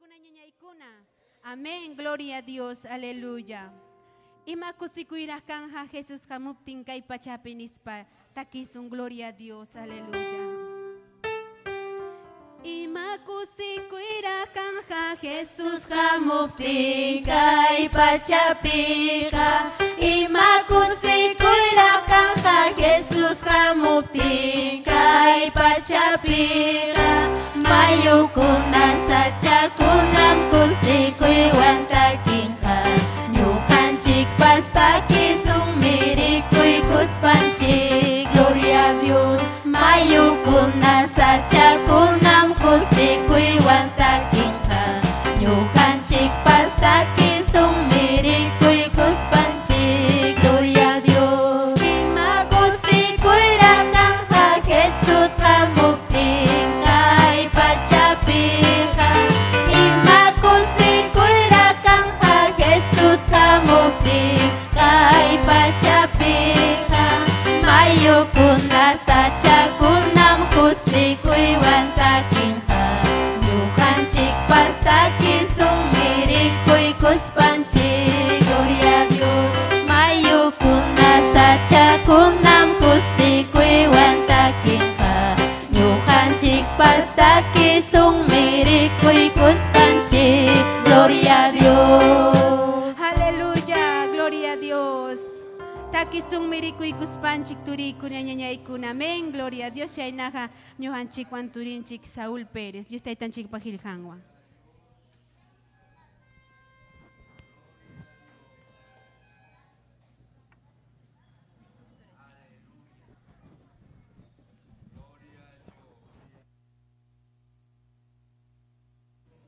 Turiykuna ñañaykuna. Amén, gloria a Dios, aleluya. Ima kusikuyraq kanja Jesus hamuptin kay pachapi nispa takisun, gloria a Dios, aleluya. Ima kusikuyraq kanja Jesus hamuptin kay pachapiqa. Ima kusikuyraq kanja Jesus hamuptin kay pachapiqa. Mayukuna sachakunam kusikuywan takinqa. Ñuqanchikpas takisun mirikuykuspanchik. Gloria a Dios. Mayukuna sachakunam kusikuywan takinqa. Ñuqanchikpas takisun mirikuykuspanchik. Gloria a Dios. Ima kusikuyraq kanja Jesus hamuptin kay pachapiqa. Ima kusikuyraq kanja Jesus hamuptin kay pachapiqa. Mayukuna sachakunam kusikuywan takinqa. Ñuqanchikpas takisun mirikuykuspanchik. Gloria a Dios. Mayukuna sachakunam kusikuywan takinqa. Ñuqanchikpas takisun mirikuykuspanchik. Gloria a Dios. Aleluya, gloria a Dios. Takisun mirikuykuspanchik turiykuna ñañaykuna. Amén, gloria a Dios. Chaynaqa ñuqanchikwan turinchik Saúl Pérez. Dios taytanchikpa qillqanwan.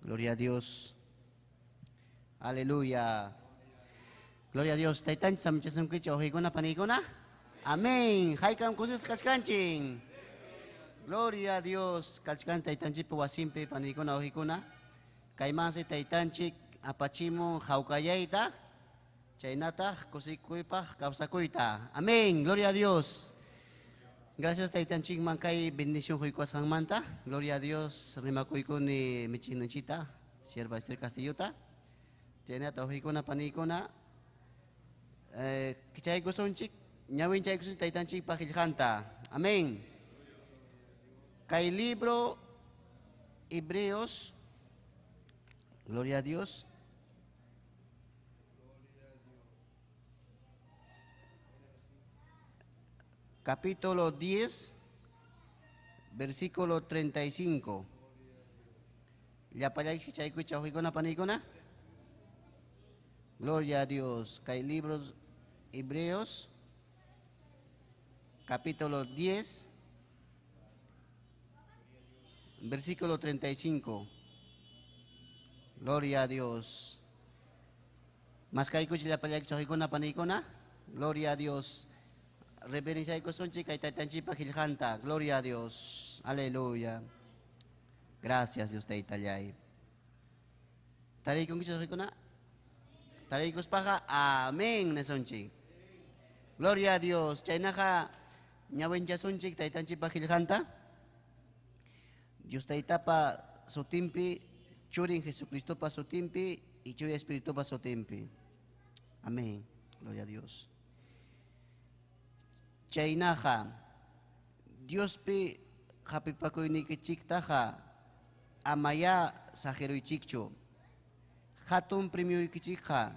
Gloria a Dios. Aleluya. Gloria a Dios. Taytanchik samichasunkichik wawqiykuna paniykuna. Amén. Haykam kusisqa kachkanchin. Gloria a Dios. Kachkan taytanchikpa wasinpi paniykuna wawqiykuna. Kaymansi taytanchik apachimun hawkayayta chaynataq kusikuypaq kawsakuyta. Amén. Gloria a Dios. Gracias taytanchikman kay bendición huykuwasqanmanta. Gloria a Dios. Rimakuykuni michiqninchikta, sierva Esther Castillota. Chaynata wawqiykuna paniykuna kichaykusunchik, ñawinchaykusunchik taytanchikpa qillqanta. Amén. Kay libro Hebreos, gloria a Dios. Capítulo 10, versículo 35. Llapallaychik chaykucha wawqiykuna paniykuna. Gloria a Dios. Kay libros Hebreos, capítulo 10, versículo 35. Gloria a Dios. Maskaykuchik llapallaykichik wawqiykuna paniykuna. Gloria a Dios. Reverenciaykusunchik kay taytanchikpa qillqanta. Gloria a Dios. Aleluya. Gracias Dios taytallay. Tariykunkichik wawqiykuna? Tariykuspaqa amén nisunchik. Gloria a Dios. Chaynaqa ñawinchasunchik taytanchikpa qillqanta. Dios taytapa sutinpi, churin Jesucristopa sutinpi y Chuya Espiritupa sutinpi. Amén. Gloria a Dios. Chaynaqa Diospi hapipakuynikichiktaqa amayá saqiruychikchu. Hatun premioykichikqa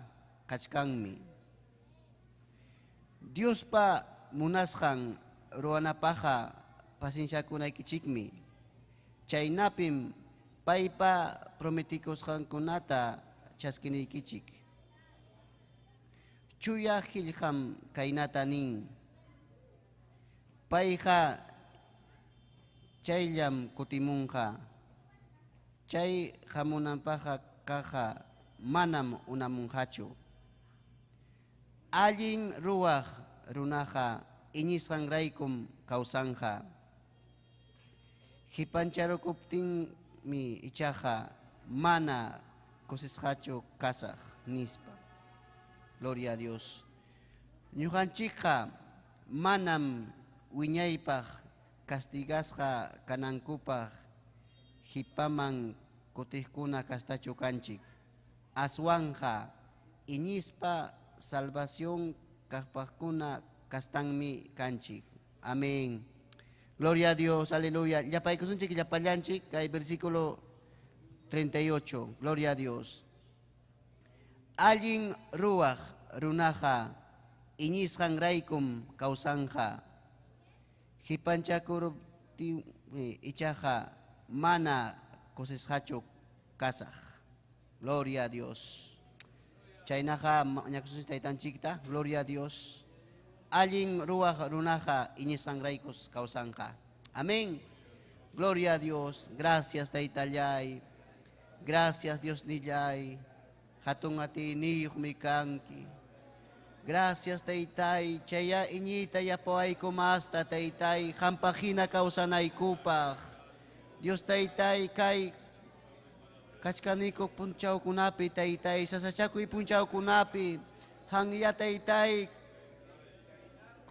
kachkanmi. Diospa munasqan ruwanapaqqa pacienciakunaykichikmi. Chaynapim paypa prometikusqankunata chaskinaykichik. Chuya qillqam kaynata nin: Payqa chayllam kutimunqa. Chay hamunanpaqqa kaqqa manam unamunqachu. Allin ruwaq runaqa iñisqanraykum kawsanqa. Qipancharukuptinmi ichaqa mana kusisqachu kasaq, nispa. Gloria a Dios. Ñuqanchikqa manam wiñaypaq castigasqa kanankupaq qipaman kutiqkuna kastachu kanchik. Aswanqa iñispa salvación kaqpaqkuna kastanmi kanchik. Amén. Gloria a Dios, aleluya. Llapaykusunchik llapallanchik kay versículo 38. Gloria a Dios. Allin ruwaq runaqa iñisqanraykum kawsanja. Hipanchakuruptin ichaqa mana kusisqachu kasaq. Gloria a Dios. Chaynaqa mañakusunchik taytanchikta. Gloria a Dios. Allin ruwaq runaqa iñisqanraykus kawsanja. Amén. Gloria a Dios. Gracias taytallay. Gracias Dios nillay. Hatun atiyniyuqmi kanki. Gracias taytay. Chaya iñiyta yapuwayku masta taytay. Qampaq hina kawsanaykupaq. Dios taytay kay kachkaniku punchawkunapi taytay. Sasachakuy punchawkunapi. Qanya taytay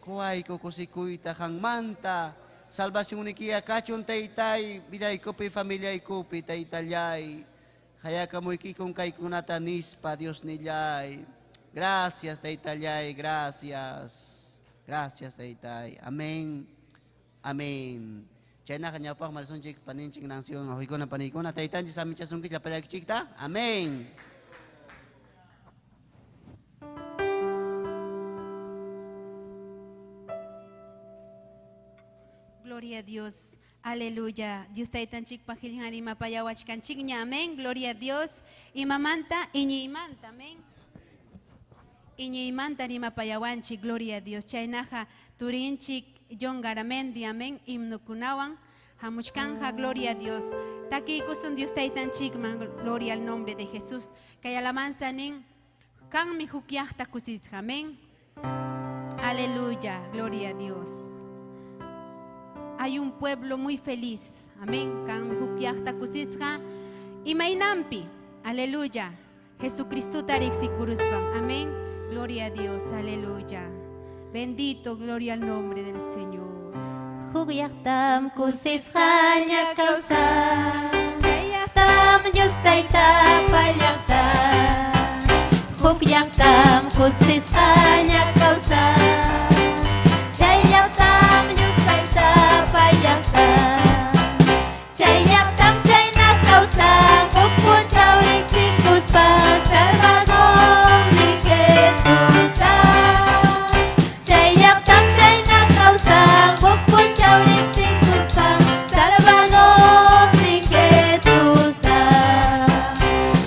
quwayku kusikuyta qanmanta. Salvacionniykiya kachun taytay vidaykupi familiaykupi taytallay. Hayakamuykikun kaykunata nispa Dios nillay. Gracias taytallay, gracias. Gracias taytay. Amén. Amén. Chaynaqa ñawpaqman risunchik paninchik Nancywan wawqiykuna paniykuna taytanchik samichasunki llapallaykichikta. Amén. Gloria a Dios. Aleluya. Dios taytanchikpa qillqan rimapayawachkanchikña. Amén. Gloria a Dios. Imamanta iñiymanta. Amén. Iñiymanta rimapayawanchik. Gloria a Dios. Chaynaqa turinchik John Garamendi. Amén. Himnokunawan hamuchkanja. Gloria a Dios. Takiykusun Dios taytanchikman. Gloria al nombre de Jesús. Kay alabanza nin kanmi huk llaqta kusisqa. Amén. Aleluya. Gloria a Dios. Hay un pueblo muy feliz. Amén. Kanmi huk llaqta kusisqa. Imaynampi. Aleluya. Jesucristuta riqsikuruspan. Amén. Gloria a Dios. Aleluya. Bendito, gloria al nombre del Señor. Huk llaqtam kusisqaña kawsan. Chay llaqtam Dios taytapa llaqtan. Huk llaqtam kusisqaña kawsan. Chay llaqtam Dios taytapa llaqtan. Chay llaqtam chayna kawsan. Huk punchaw riqsikuspa Salvador ni Jesusta. Chay llaqtam chayna kawsan. Huk punchaw riqsikuspa Salvador ni Jesusta.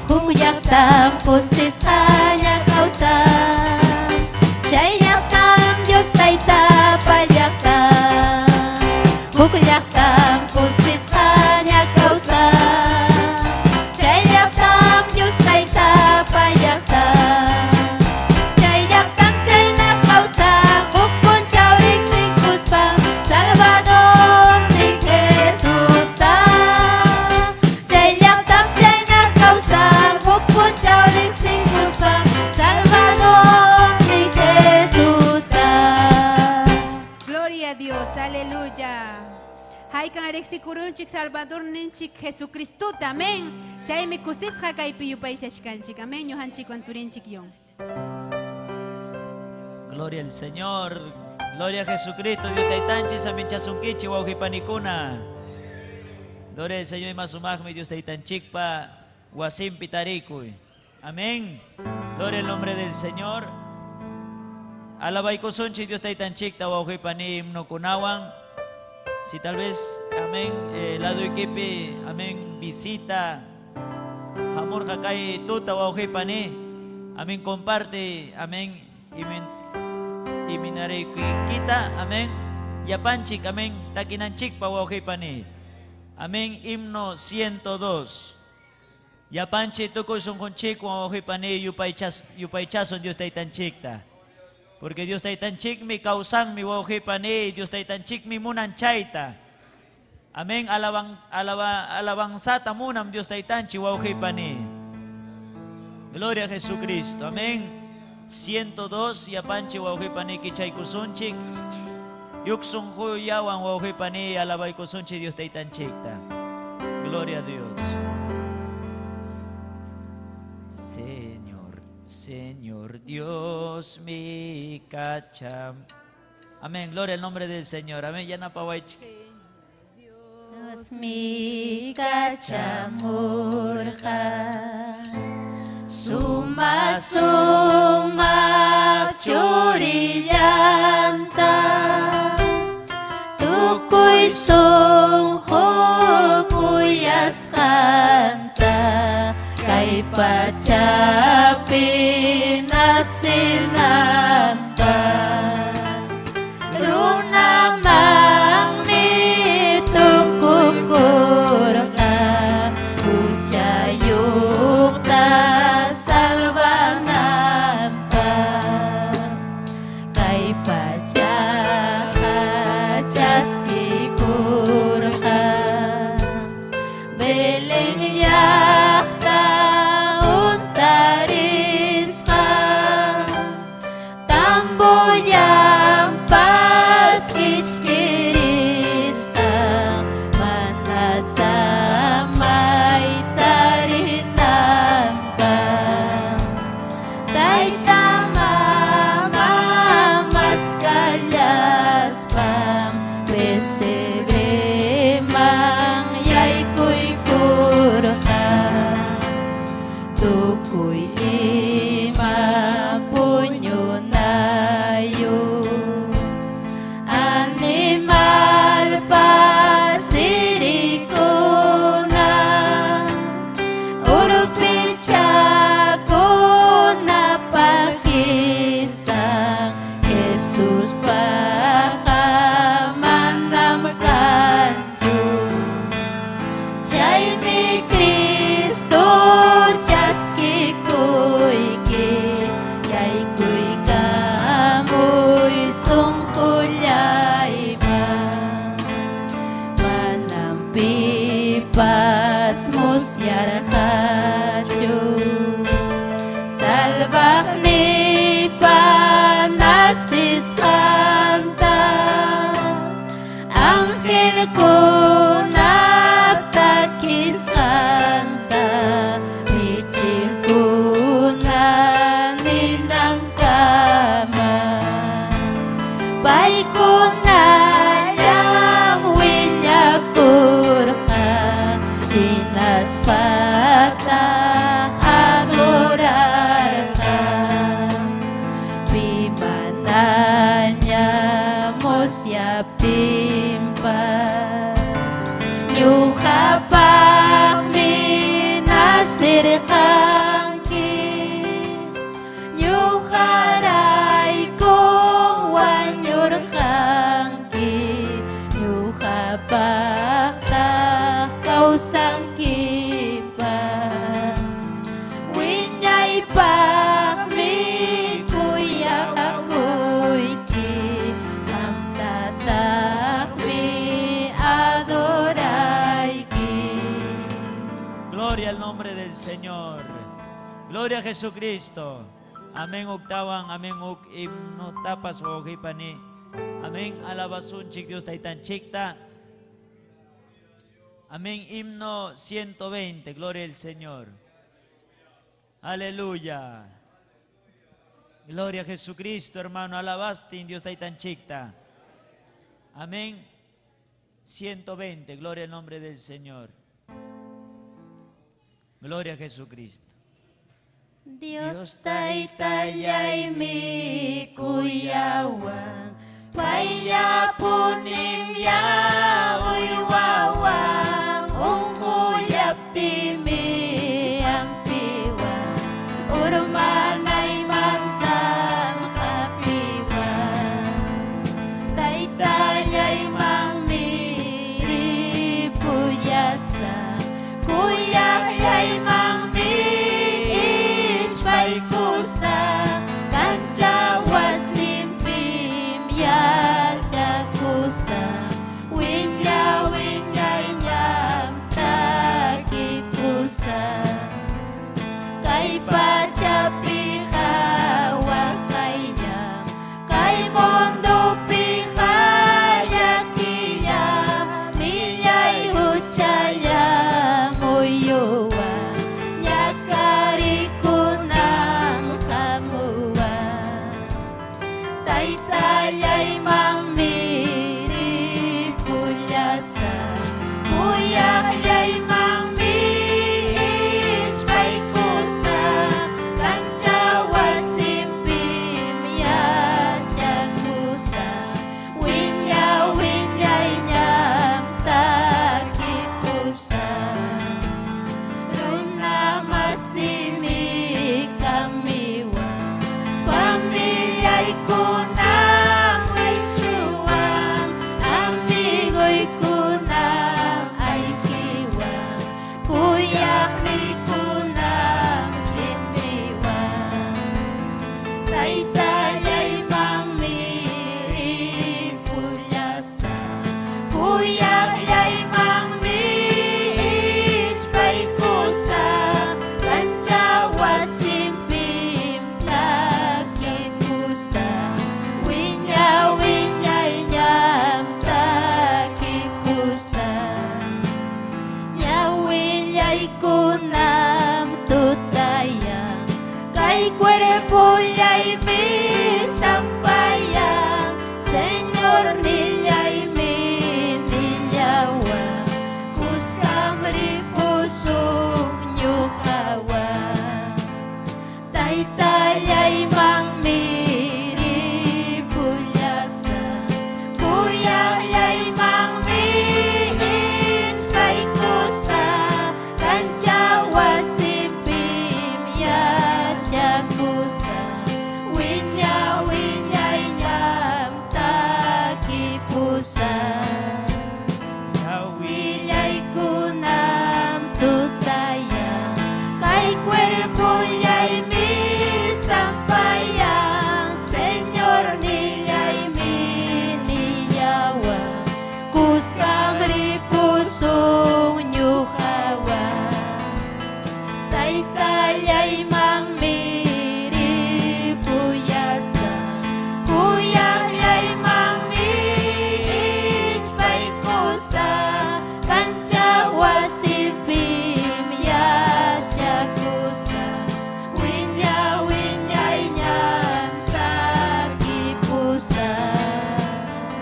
Huk llaqtam kusisqaña kawsan. Chay llaqtam Dios taytapa llaqtan. Huk llaqtam kusisqaña kawsan. Chay llaqtam Dios taytapa llaqtan. Chay llaqtam chayna kawsan. Huk punchaw riqsikuspa Salvador ni Jesusta. Chay llaqtam chayna kawsan. Huk punchaw riqsikuspa Salvador ni Jesusta. Gloria a Dios, aleluya. Haykan riqsikurunchik Salvador ninchik Jesucristuta, amén. Chaymi kusisqa kaypi yupaychachkanchik, amén. Ñuqanchikwan turinchik yon. Gloria al Señor, gloria a Jesucristo, Dios taytanchik saminchasunkichik wawqipanikuna. Gloria al Señor ima sumaqmi Dios taytanchikpa wasinpi tarikuy. Amén. Gloria al nombre del Señor. Alabaykusunchik Dios taytanchikta wawqipani himnokunawan. Si tal vez, amén, lado equipi, amén, visita hamurqa kay tuta wawqipani, amén, comparte, amén, iminaraykita, amén, yapanchik, amén, takinanchikpa wawqipani. Amén, himno 102. Yapanchi tukuy sunqunchikwan wawqipani yupaychasun Dios taytanchikta. Porque Dios taytanchikmi kawsanmi wawqipani, Dios taytanchikmi munan chayta. Amén, alabanzata munam Dios taytanchik wawqipani. Gloria a Jesucristo. Amén. 102 yapanchi wawqipani kichaykusunchik. Yuksunquyawan wawqipani alabaykusunchik Dios taytanchikta. Gloria a Dios. Señor Dios mi kacham. Amén. Gloria al nombre del Señor. Amén. Yanapawaychik. Dios mi kachamurqa suma suma churillanta tukuy sunqu kuyasqanta kay pachapi nacinanpaq runamanmi tukukurqa huchayuqta salvananpaq kay pachaqa chaskikurqa Belén llaqta untarisqa tambullampas kichkirisqa mana samay tarinanpaq tayta mama maskallaspam pesebreman yaykuykurqa tukuy ima puñunayu animalpas sirikuna urpichakuna pajisan Jesuspaqqa manam kanchu chaymi Cristo chaskikuyki yaykuykamuy sunqullayman manam pipas musyarqachu salvaqniypa nacisqanta angelkunap takisqanta michiqkuna ninankama paykunallam willakurqa hinaspataq adorarqa pi manaña musyaptinpas ñuqapaqmi nacirqanki ñuqaraykum wañurqanki ñuqapaqtaq kawsankipas wiñaypaqmi kuyakuyki qamtataqmi adorayki. Gloria al nombre del Señor. Gloria a Jesucristo. Amén octavan, amén uk himno tapas wawqipani. Amén alabasunchik Dios taytanchikta. Amén himno 120. Gloria al Señor. Aleluya. Gloria a Jesucristo, hermano. Alabastin Dios taytanchikta. Amén. 120. Gloria al nombre del Señor. Gloria a Jesucristo. Dios taytallaymi kuyawan payllapunim uywawan unqullaptimi hampiwan urmanaymantam hapiwan taytallaymanmi ripullasaq kuyaqllaymanmi ichpaykusaq kancha wasinpim yachakusaq wiña wiñayñam takipusaq. Kay cuerpollaymi sampayan, Señor nillaymi nillawan, kuskam ripusun ñuqawan. Taytallaymanmi ripullasaq, kuyaqllaymanmi ichpaykusaq, kancha wasipim yachakusaq, wiña wiñayñam takipusaq. Willaykunam tutayan, kay cuerpollaymi sampayan, Señor nillaymi nillawan, kuskam ripusun ñuqawan. Taytallaymanmi ripullasaq, kuyaqllaymanmi ichpaykusaq, kancha wasipim yachakusaq, wiña wiñayñam takipusaq.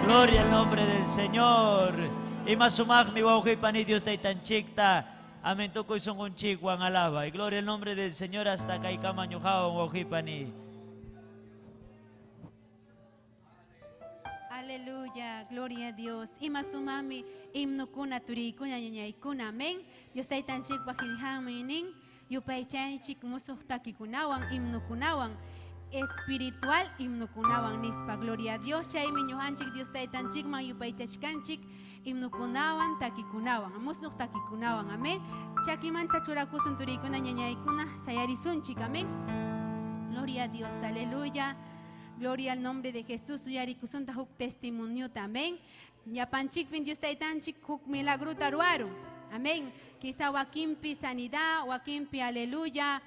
Gloria al nombre del Señor. Ima sumaqmi wawqipani Dios taytanchikta. Amén. Tukuy sunqunchikwan alaba. Y gloria al nombre del Señor hasta kaykama ñuqawan wawqipani. Aleluya, gloria a Dios. Ima sumami himnukuna turiykuna ñañaykuna. Amén. Dios taytanchikpa qillqanmi nin yupaychanchik musuq takikunawan himnukunawan espiritual himnukunawan nispa. Gloria a Dios. Chaymi ñuqanchik Dios taytanchikman yupaychachkanchik himnukunawan takikunawan musuq takikunawan. Amén. Chakimanta churakusun turiykuna ñañaykuna sayarisunchik. Amén. Gloria a Dios. Aleluya. Gloria al nombre de Jesús. Uyarikusunta huk testimoniota. Amén. Ñapanchikpin Dios taytanchik huk milagruta ruaru. Amén. Quizá wakinpi sanidad, wakinpi aleluya,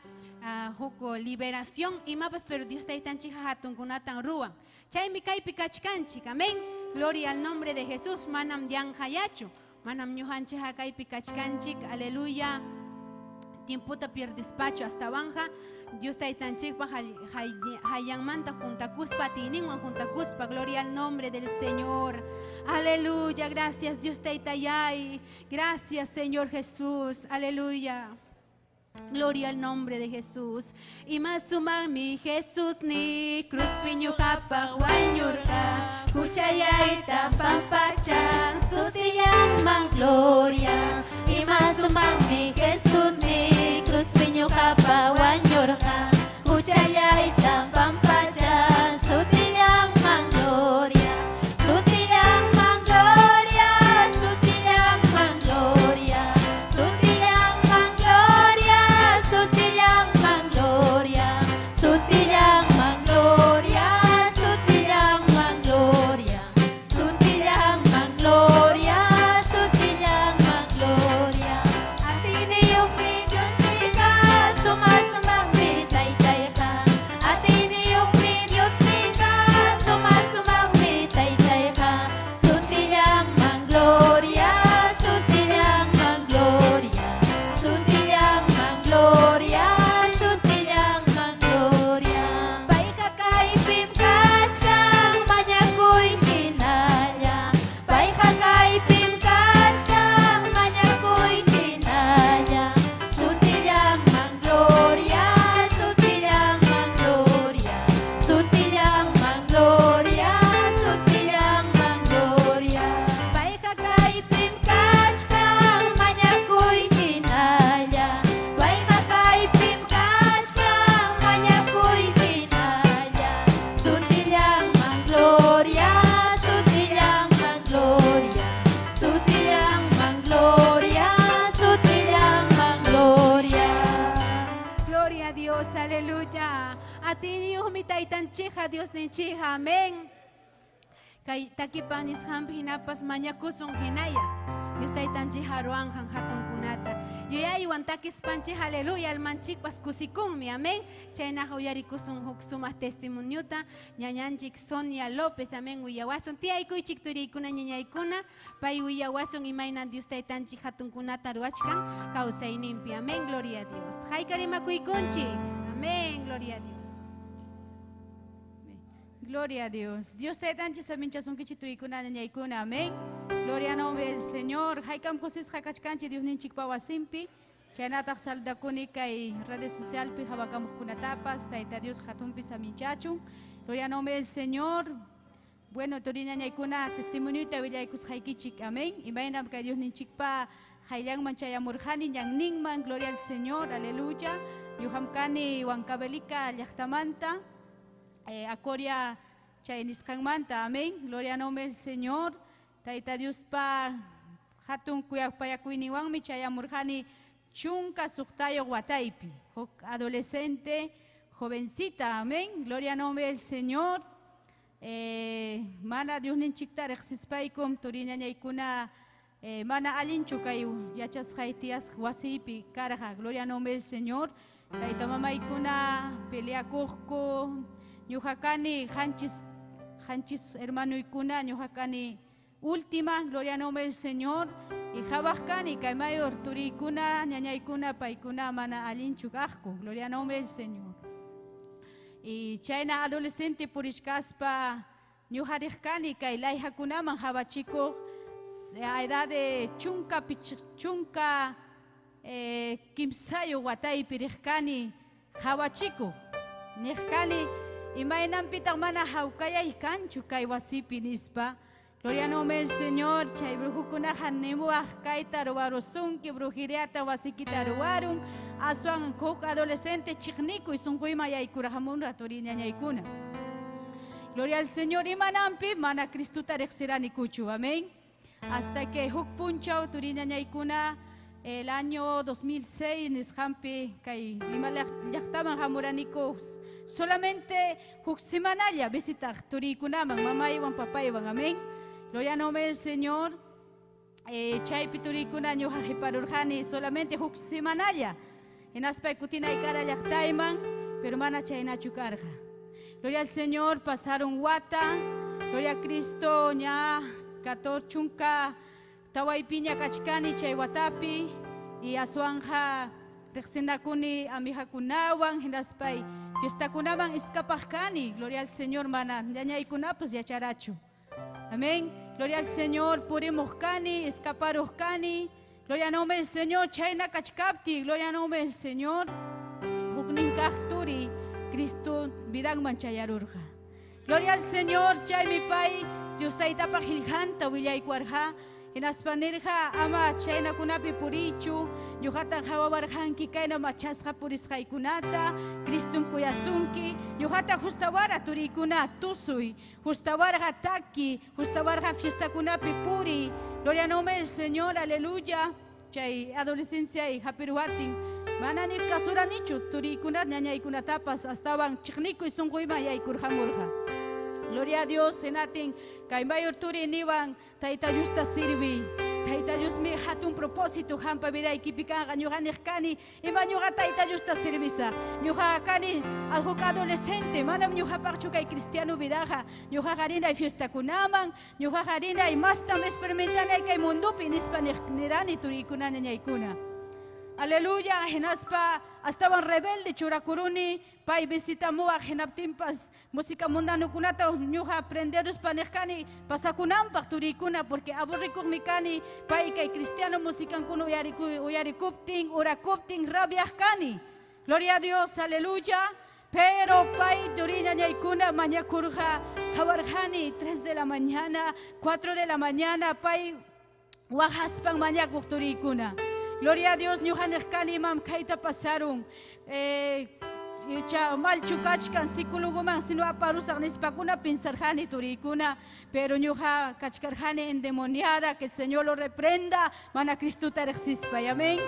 huk liberación imapas, pero Dios taytanchik hatunkunatan ruwan. Chaymi kaypi kachkanchik. Amén. Gloria al nombre de Jesús. Manam yanjayachu. Manam ñuqanchik kaypi kachkanchik. Aleluya. Tiempota pierdespacho hasta banja. Dios taytanchikpa hayanmanta juntakuspa, atiyninwan juntakuspa. Gloria al nombre del Señor. Aleluya. Gracias Dios taytayay. Gracias Señor Jesús. Aleluya. Gloria al nombre de Jesús. Ima sumami Jesús ni cruz piñuqapa wañurqa, huchayayta pampachan, Sutiyangman gloria. Ima sumami Jesús ni cruz piñuqapa wañurqa, huchayayta pampachan, sutiyangman gloria. Sutiyangman gloria, sutiyangman gloria, sutiyangman gloria, sutiyangman gloria, sutiyangman gloria, sutiyangman gloria, sutiyangman gloria, sutiyangman gloria. Atiniyuqmi Dios tika, sumasumaqmi taytayqa. Atiniyuqmi Dios tika, sumasumaqmi taytayqa. Sutiyangman gloria, sutiyangman gloria, sutiyangman gloria, sutiyangman gloria. Payqa kaypim kachkan, mañakuy hinalla. Payqa kaypim kachkan, mañakuy hinalla. Sutiyangman gloria, sutiyangman gloria, sutiyangman gloria, sutiyangman gloria. Payqa kaypim kachkan, mañakuy hinalla. Payqa kaypim kachkan, mañakuy hinalla. Sutiyangman gloria, sutiyangman gloria, sutiyangman gloria, sutiyangman gloria. Gloria a Dios, aleluya. Atiniyuqmi taytanchikqa, Dios ninchikqa, amén. Kay takipa nisqanpi hinapas mañakusun hinaya. Dios taytanchikqa ruwanqan hatunkunata. Yuyaywan takispanchik, aleluya, almanchikpas kusikunmi, amén. Chaynaqa uyarikusun huk sumaq testimoniota ñañanchik Sonia López, amén, willawasun. Tiyaykuychik turiykuna ñañaykuna, pay willawasun imaynan Dios taytanchik hatunkunata ruwachkan kawsayninpi, amén, gloria a Dios. Haykarimakuykunchik. Amén, gloria a Dios. Gloria a Dios. Dios taytanchik saminchasunkichik turikuna ñañaykuna. Amén. Gloria a nombre del Señor. Haykam kusisqa kachkanchik Diosninchikpa wasinpi. Chaynataq saludakuni kay redes socialpi hawakamuqkunatapas Tayta Dios hatunpi saminchachun. Gloria a nombre del Señor. Bueno, turi ñañaykuna testimonioyta willaykusqaykichik. Amén. Imaynam kay Diosninchikpa hayllanman chayamurqani ñanninman. Gloria al Señor. Aleluya. Ñuqam kani Huancavelica llaqtamanta. Acoria chay nisqanmanta. Amén. Gloria a nombre del Señor. Tayta Diospa hatun kuyapayakuyninwanmi chayamurqani chunka suqtayuq wataypi. Huk adolescente, jovencita. Amén. Gloria a nombre del Señor. Mana Diosninchikta riqsispaykum turi ñañaykuna mana allinchu kay yachasqay tiyasqa wasiypi karqa. Gloria a nombre del Señor. Tayta mamaykuna peleakuqku. Ñuqa kani qanchis hermanoykuna, ñuqa kani última, gloria a nombre del Señor. Y hawaq kani kay mayor turiykuna, ñañaykuna, paykuna mana allinchu kaqku, gloria a nombre del Señor. Y chayna adolescente purichkaspa ñuqa riq kani kay layhakunaman hawachikuq a edad de chunka chunka kimsayuq wataypi riq kani hawachikuq. Niq kani imaynanpitaq mana hawkayay kanchu kay wasipi nispa. Gloria a nombre del Señor. Chay brujukunaqa nimuwaq kayta ruwarusunki, brujeriata wasikita ruwarun. Aswan huk adolescente chiqnikuy sunquyman yaykurqamunqa turi ñañaykuna. Gloria al Señor. Imananpi mana Cristuta riqsiranikuchu. Amén. Hasta que huk punchaw turi ñañaykuna el año 2006 nisqanpi kay Lima llaqtaman hamuraniku solamente huk semanalla visitaq turiykunaman mamaywan papaywan. Amén. Gloria a nombre del Señor. Chaypi turiykuna ñuqa qiparurqani solamente huk semanalla. Hinaspa kutinay kara llaqtayman, pero mana chaynachu karqa. Gloria al Señor, pasaron wata. Gloria a Cristo, ña 14 chunka tawaypiña kachkani chay watapi y aswanja riqsinakuni amihakunawan hinaspay fiestakunaman escapaq kani. Gloria al Señor, mana ñañaykunapas yacharachu. Amén. Gloria al Señor, purimuq kani, escaparuq kani. Gloria al nombre del Señor, chayna kachkapti. Gloria al nombre del Señor. Huknin kaq turi Cristo vidanman chayarurqa. Gloria al Señor, chaymi pay Dios taytapaq qillqanta willaykuwarqa. Hinaspa nirqa ama chaynakunapi purichu, ñuqatan hawawarqanki kayna machasqa purisqaykunata, Cristum kuyasunki, ñuqata justawara turiykuna tusuy, justawarqa taki, justawarqa fiestakunapi puri. Gloria a nombre del Señor, aleluya. Chay adolescencia y hapiruatin, mana ni kasuranichu turiykuna ñañaykunatapas astawan chiqnikuy sunquyman yaykurqamurqa. Gloria a Dios, enatin, kay mayor turi niwan, Tayta Diosta sirvi. Tayta Dios mi hatun propósito hampa vidaykipi kanqa ñuqa niq kani, ima ñuqa Tayta Diosta servisaq. Ñuqa kani huk adolescente, manam ñuqapaqchu kay cristiano vidaqa. Ñuqaqa rinay fiestakunaman, ñuqaqa rinay mastam experimentanay kay mundupi nispa nirani turiykuna ñañaykuna. Aleluya, hinaspa astawan rebelde churakuruni, pay visitamuwaq hinaptinpas música mundanukunata ñuqa aprenderuspa niq kani pasakunanpaq turiykuna, porque aburrikuqmi kani pay kay cristiano musicankuna uyarikuptin, urakuptin rabiaq kani. Gloria a Dios, aleluya. Pero pay turi ñañaykuna mañakurqa hawarqani 3 de la mañana, 4 de la mañana, pay waqaspan mañakuq turiykuna. Gloria a Dios, ñuqa niq kani imam kayta pasarun. Malchu kachkan psicólogoman sino aparusaq nispakuna pensarqani turiykuna, pero ñuqa kachkarqani endemoniada, que el Señor lo reprenda, mana Cristuta riqsispay. Amén.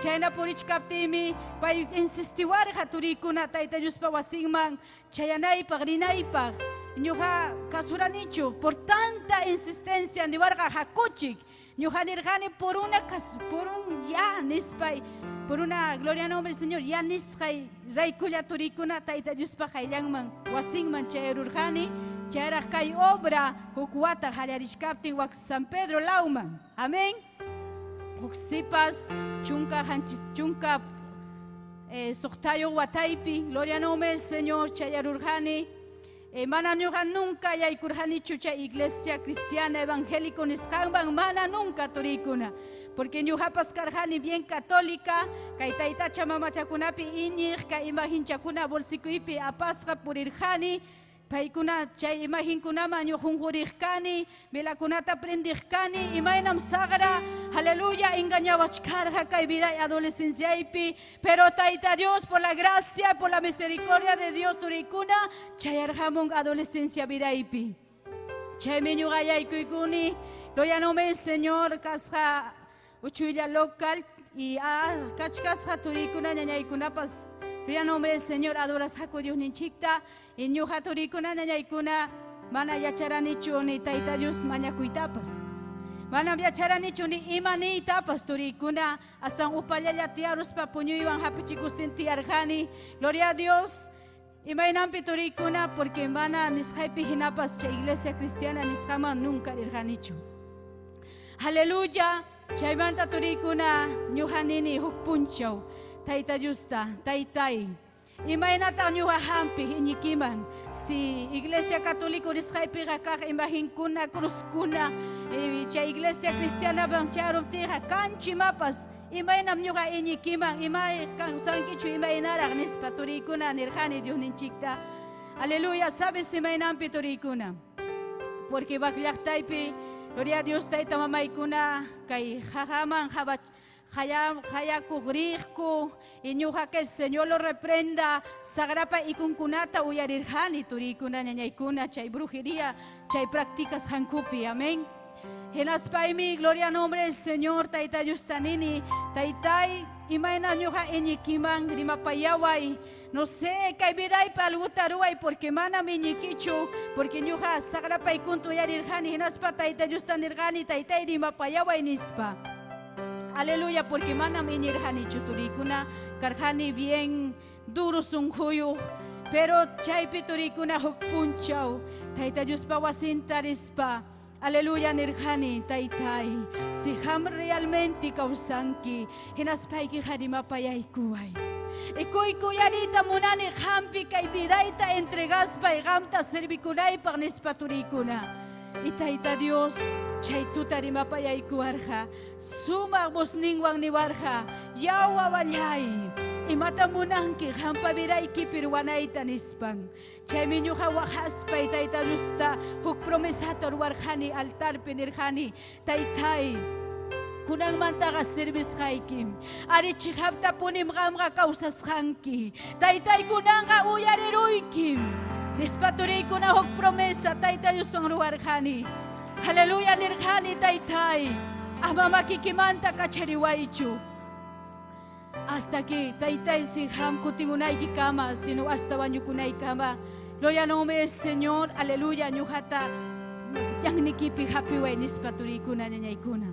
Chayna purichkaptimi pay insistiwarqa turiykuna Tayta Diospa wasinman chayanaypaq rinaypaq. Ñuqa kasuranichu por tanta insistencia niwarqa hakuchik. Ñuqa nirqani por una por un ya nispay, por una gloria a nombre del Señor, ya nisqay raykulla turiykuna Tayta Diospa qayllanman wasinman chayarurqani. Chayraq kay obra huk wata qallarishkaptin wak San Pedro lawman. Amén. Huk sipas chunka hanchis chunka Suqtayuq wataypi, gloria nombre del Señor, chayarurqani. Mana ñuqa nunca yaykurqanichu chay iglesia cristiana evangélico nisqanman, mana nunca turikuna. Porque ñuqapas karqani bien católica, kay taytacha mamachakunapi iñiq, kay imaginchakuna bolsikuypi apasqa purirqani. Paykuna chay imaginkunaman ñuqunquriqkani, velakunata prendiqkani, imaynam saqra, aleluya, engañawachkarqa kay vida y adolescenciaypi, pero Tayta Dios, por la gracia, por la misericordia de Dios, turikuna, chayarqamun adolescencia vidaypi. Chaymi ñuqa yaykuykuni, gloria nombre del Señor, kasqa uchuylla local, y kachkasqa turikuna ñañaykunapas, gloria nombre del Señor, adorasqaku Dios ninchikta, y ñuqa turikuna ñañaykuna, mana yacharanichu ni Tayta Dios mañakuytapas. Manam yacharanichu ni ima niytapas turikuna, aswan upallalla tiyaruspa puñuywan hapichikustin tiyarqani. Gloria a Dios. Imaynampi turikuna, porque mana nisqaypi hinapas chay iglesia cristiana nisqaman nunca rirqanichu. Aleluya. Chaymanta turikuna ñuqa nini huk punchaw Tayta Diosta, taytay. Imaynata ñuqa hampi iñikiman, si iglesia católica risqaypiqa kaq imaginkuna, cruzkuna, chay iglesia cristiana bancharuptiqa kanchimapas, imaynam ñuqa iñikiman, imay kawsankichu imaynaraq nispa turikuna nirqani Dios ninchikta. Aleluya, sabes imaynampi turikuna. Porque wak llaqtaypi, gloria a Dios, tayta mamaykuna kay jajaman hayakuq riqku, y ñuqa que el Señor lo reprenda, sagrapa ikunkunata uyarirqani turikuna ñañaykuna chay brujería, chay prácticas hankupi, amén. Hinaspaymi, gloria a nombre del Señor, Tayta Dios tanini, taytay, imayna ñuqa iñikiman rimapayaway, no sé, kay vidaypa alguta ruway, porque manam iñikichu, porque ñuqa sagrapaykunta uyarirqani, hinaspa Tayta Dios tanirqani, taytay rimapayaway nispa. Aleluya, porque manam iñirqanichu turikuna, karqani bien duro sunquyuq, pero chaypi turikuna huk punchaw, Tayta Diospa wasinta rispa, aleluya nirqani, taytay, si qam realmente kawsanki, hinaspayki rimapayaykuway. Ikuykuyarita munani qampi kay vidayta entregaspay qamta servikunaypaq nispa turikuna. Y Tayta Dios, chay tuta rimapayaykuwarqa, sumaq vozninwan niwarqa, yaw wawallay, imata munanki qampa vidaykipi ruwanayta nispan. Chaymi ñuqa waqaspay Tayta Diosta huk promesata ruwarqani altarpi nirqani, taytay, kunanmantaqa servisqaykim, ari chiqapta punim qamqa kawsasqanki, taytay kunanqa uyariruykim. Nispa turikuna huk promesa Tayta Dioswan ruwarqani. Aleluya nirqani taytay, ama makikimanta kachariwaychu. Hasta que taytay si qam kutimunaykikama, sino hasta wañukunaykama. Gloria al nombre del Señor, aleluya, ñuqata ñannikipi hapiway nispa turikuna ñañaykuna.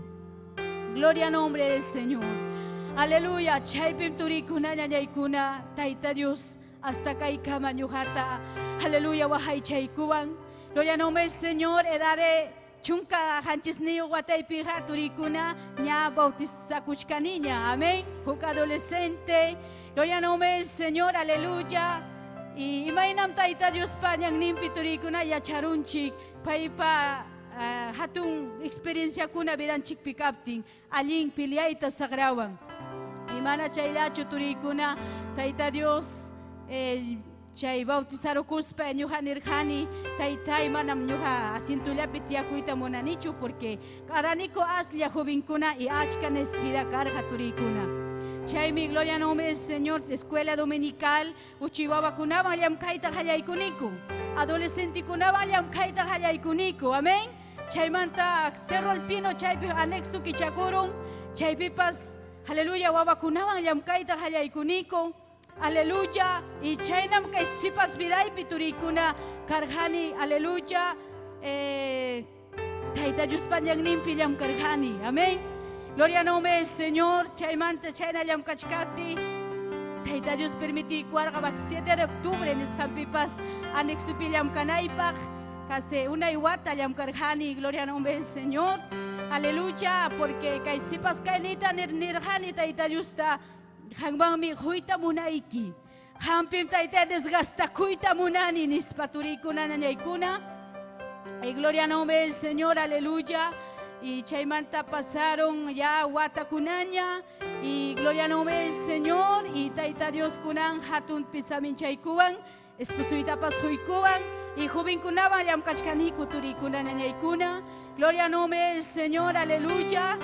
Gloria al nombre del Señor. Aleluya, chaypim turikuna ñañaykuna, Tayta Dios hasta kaykama ñuqata, aleluya, wahaychaykuwan. Gloria al nombre del Señor, edad de chunka hanchisniyuq wataypiqa turikuna ña bautizakuchkaniña, amén. Huk adolescente, gloria al nombre del Señor, aleluya. Y imaynam Tayta Diospa ñanninpi turikuna yacharunchik, paypa hatun experienciakuna vidanchikpi kaptin, allin piliayta sagrawan. Imana chayllachu turikuna, Tayta Dios chay bautizarukuspa ñuqa nirqani, taytay manam ñuqa asintullapi tiyakuyta munanichu, porque karaniku aslla jovenkuna y achka necesidad karqa turikuna. Chaymi gloria al nombre del Señor, escuela dominical, uchiwawakunawan llamkayta qallaykuniku, adolescentekunawan llamkayta qallaykuniku, amén. Chaymanta Cerro El Pino chaypi anexo kichakurun, chaypipas, aleluya, wawakunawan llamkayta qallaykuniku. Aleluya, y chaynam kay sipas vidaypi turikuna karqani, aleluya, Tayta Diospa ñanninpi llamkarqani, amén. Gloria al nombre del Señor, chaymanta chayna llamkachkapti, Tayta Dios permitikuarqa wak 7 de octubre nisqanpipas anexopi llamkanaypaq, casi una iwata llamkarqani, gloria al nombre del Señor, aleluya, porque kay sipas kaynita nirqani Tayta Diosta, Qanmanmi quyta munayki. Hampim tayta desgastakuyta munani nispa turikuna ñañaykuna. Y gloria a nombre del Señor, aleluya. Y chaymanta pasaron ya watakunaña. Y gloria a nombre del Señor. Y tayta Dios kunan hatun pisaminchaykuwan, esposuytapas huykuwan. Y jovenkunawan llamkachkaniku turikuna ñañaykuna. Gloria a nombre del Señor, aleluya.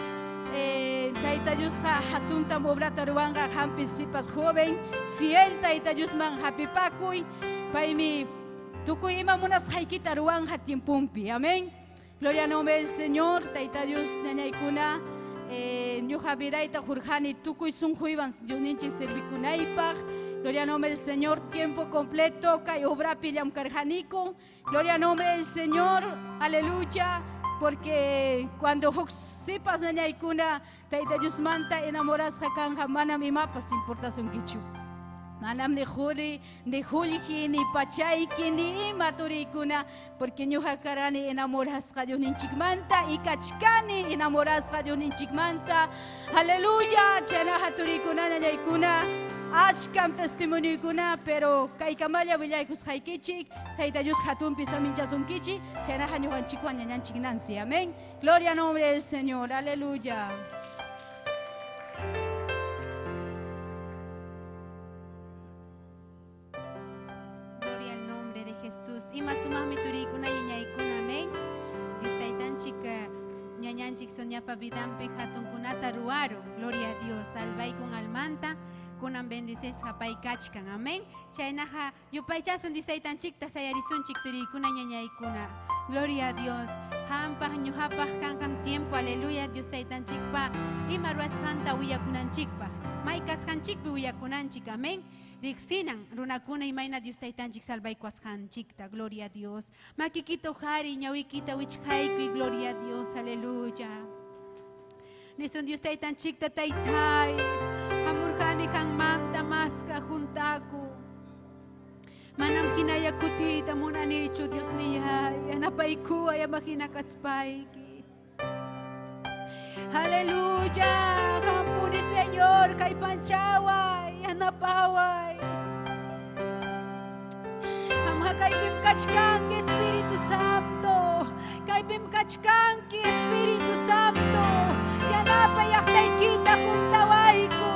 Tayta Diosqa hatunta obrata ruwanqa hampis sipas joven, fiel Tayta Diosman hapipakuy, paymi tukuy ima munasqaykita ruwanja tiempompi. Amén. Gloria a nombre del Señor, Tayta Dios ñañaykuna, ñuqa vidayta jurjani tukuy sunquywan Diosninchik servikunaypaq. Gloria a nombre del Señor, tiempo completo kay obrapi llamkarjaniku. Gloria a nombre del Señor, aleluya. Porque cuando sipas ñañaykuna Tayta Diosmanta enamorasqa kanja manam imapas importasunkichu. Manam ni juli, ni julji, ni pachayki, ni ima turikuna, porque ñuqa karani enamorasqa Diosninchikmanta y kachkani enamorasqa Diosninchikmanta. Aleluya, chaynaqa turikuna ñañaykuna, achkam testimoniokuna, pero kaykamalla willaykusqaykichik, Tayta Dios hatunpi saminchasunkichik, chaynaqa ñuqanchikwan ñañanchik Nancy. Amén. Gloria a nombre del Señor. Aleluya. Gloria al nombre de Jesús. Ima sumaqmi turikuna ñañaykuna. Amén. Dios taytanchik ñañanchik Soniapa vidanpi hatunkunata ruwaru. Gloria a Dios. Salvaykun almanta. Kunan bendices hapay kachkan. Amén. Chaynaqa yupaychasun Dios taytanchikta sayarisunchik turikuna ñañaykuna. Gloria a Dios. Hampaq ñuqapaq kanqam tiempo. Aleluya. Dios taytanchikpa ima ruwasqanta willakunanchikpaq. May kasqanchikpi willakunanchik. Amén. Riqsinan runakuna imayna Dios taytanchik salvaykuwasqanchikta. Gloria a Dios. Makikita uqhari ñawikita wichqaykuy. Gloria a Dios. Aleluya. Nisun Dios taytanchikta taytay. Hamurqani qanmanta maska juntaku. Manam hinalla kutiyta munanichu Dios niyay. Yanapaykuway ama hina kaspayki. Aleluya. Hampuni Señor kallpanchaway, yanapaway. Qamqa kaypim kachkanki Espíritu Santo. Kaypim kachkanki Espíritu Santo. Yanapay llaqtaykita juntawayku.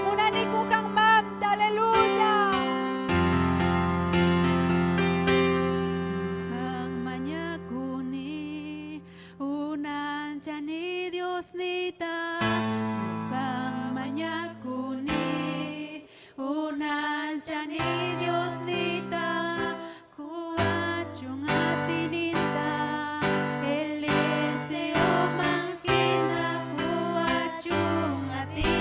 Munaniku qanmanta. Aleluya. Qan mañakuni unanchani Diosnita. Qan mañakuni unanchani Diosnita. Kuwachun atininta Eliseo manjina kuwachun atininta.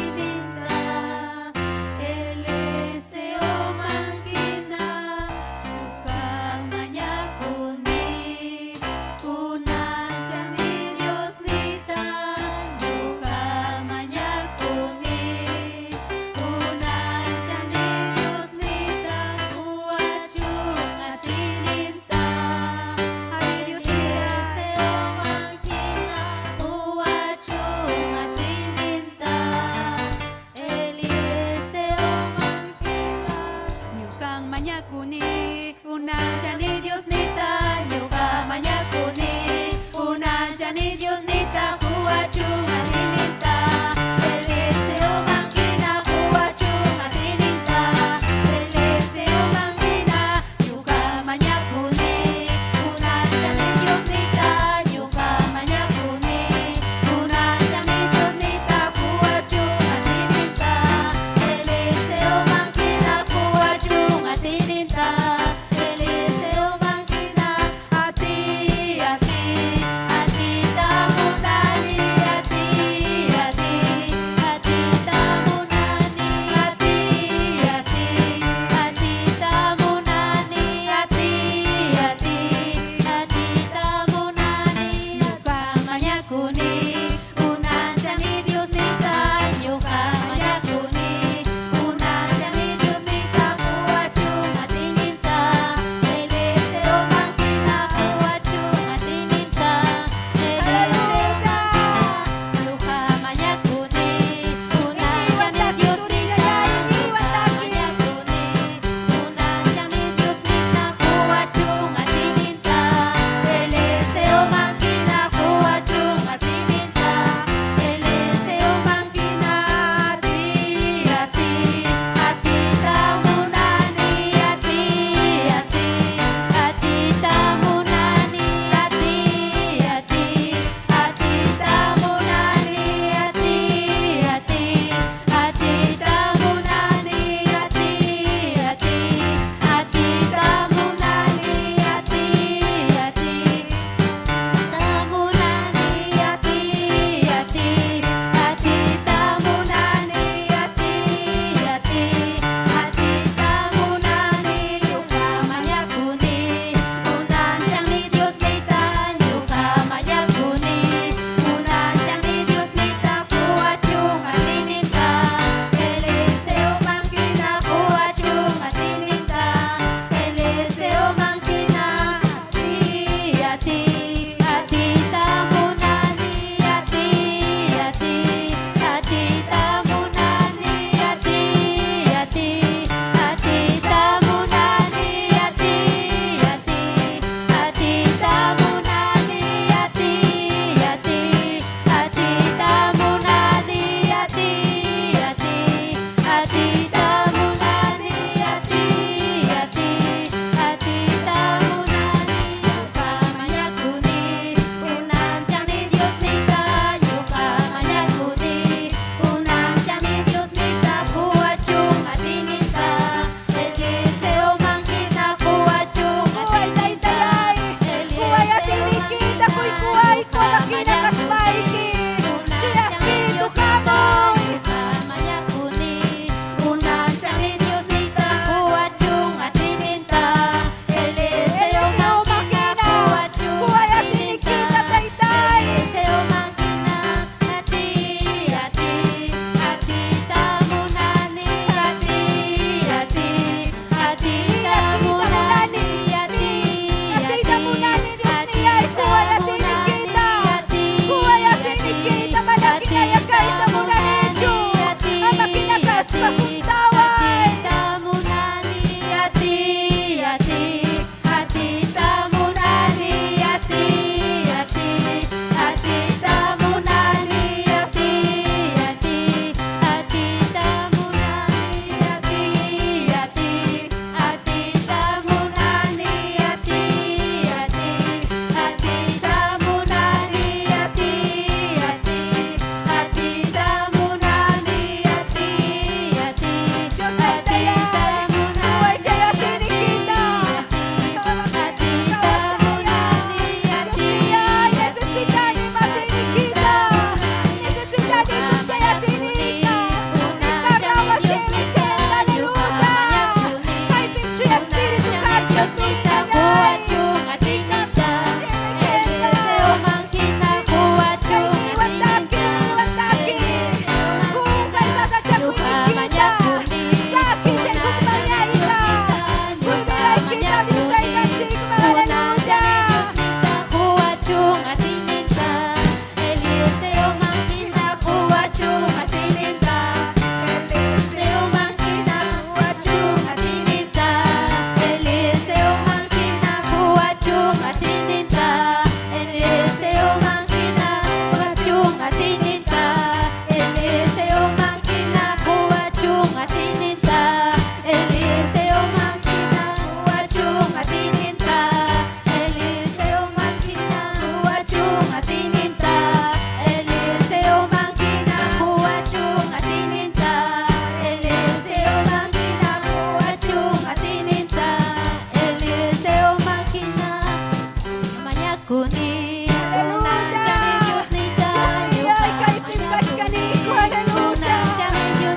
Mañakuni, Aleluya. Diosniyta, Dios kaypim kachkaniku, aleluya.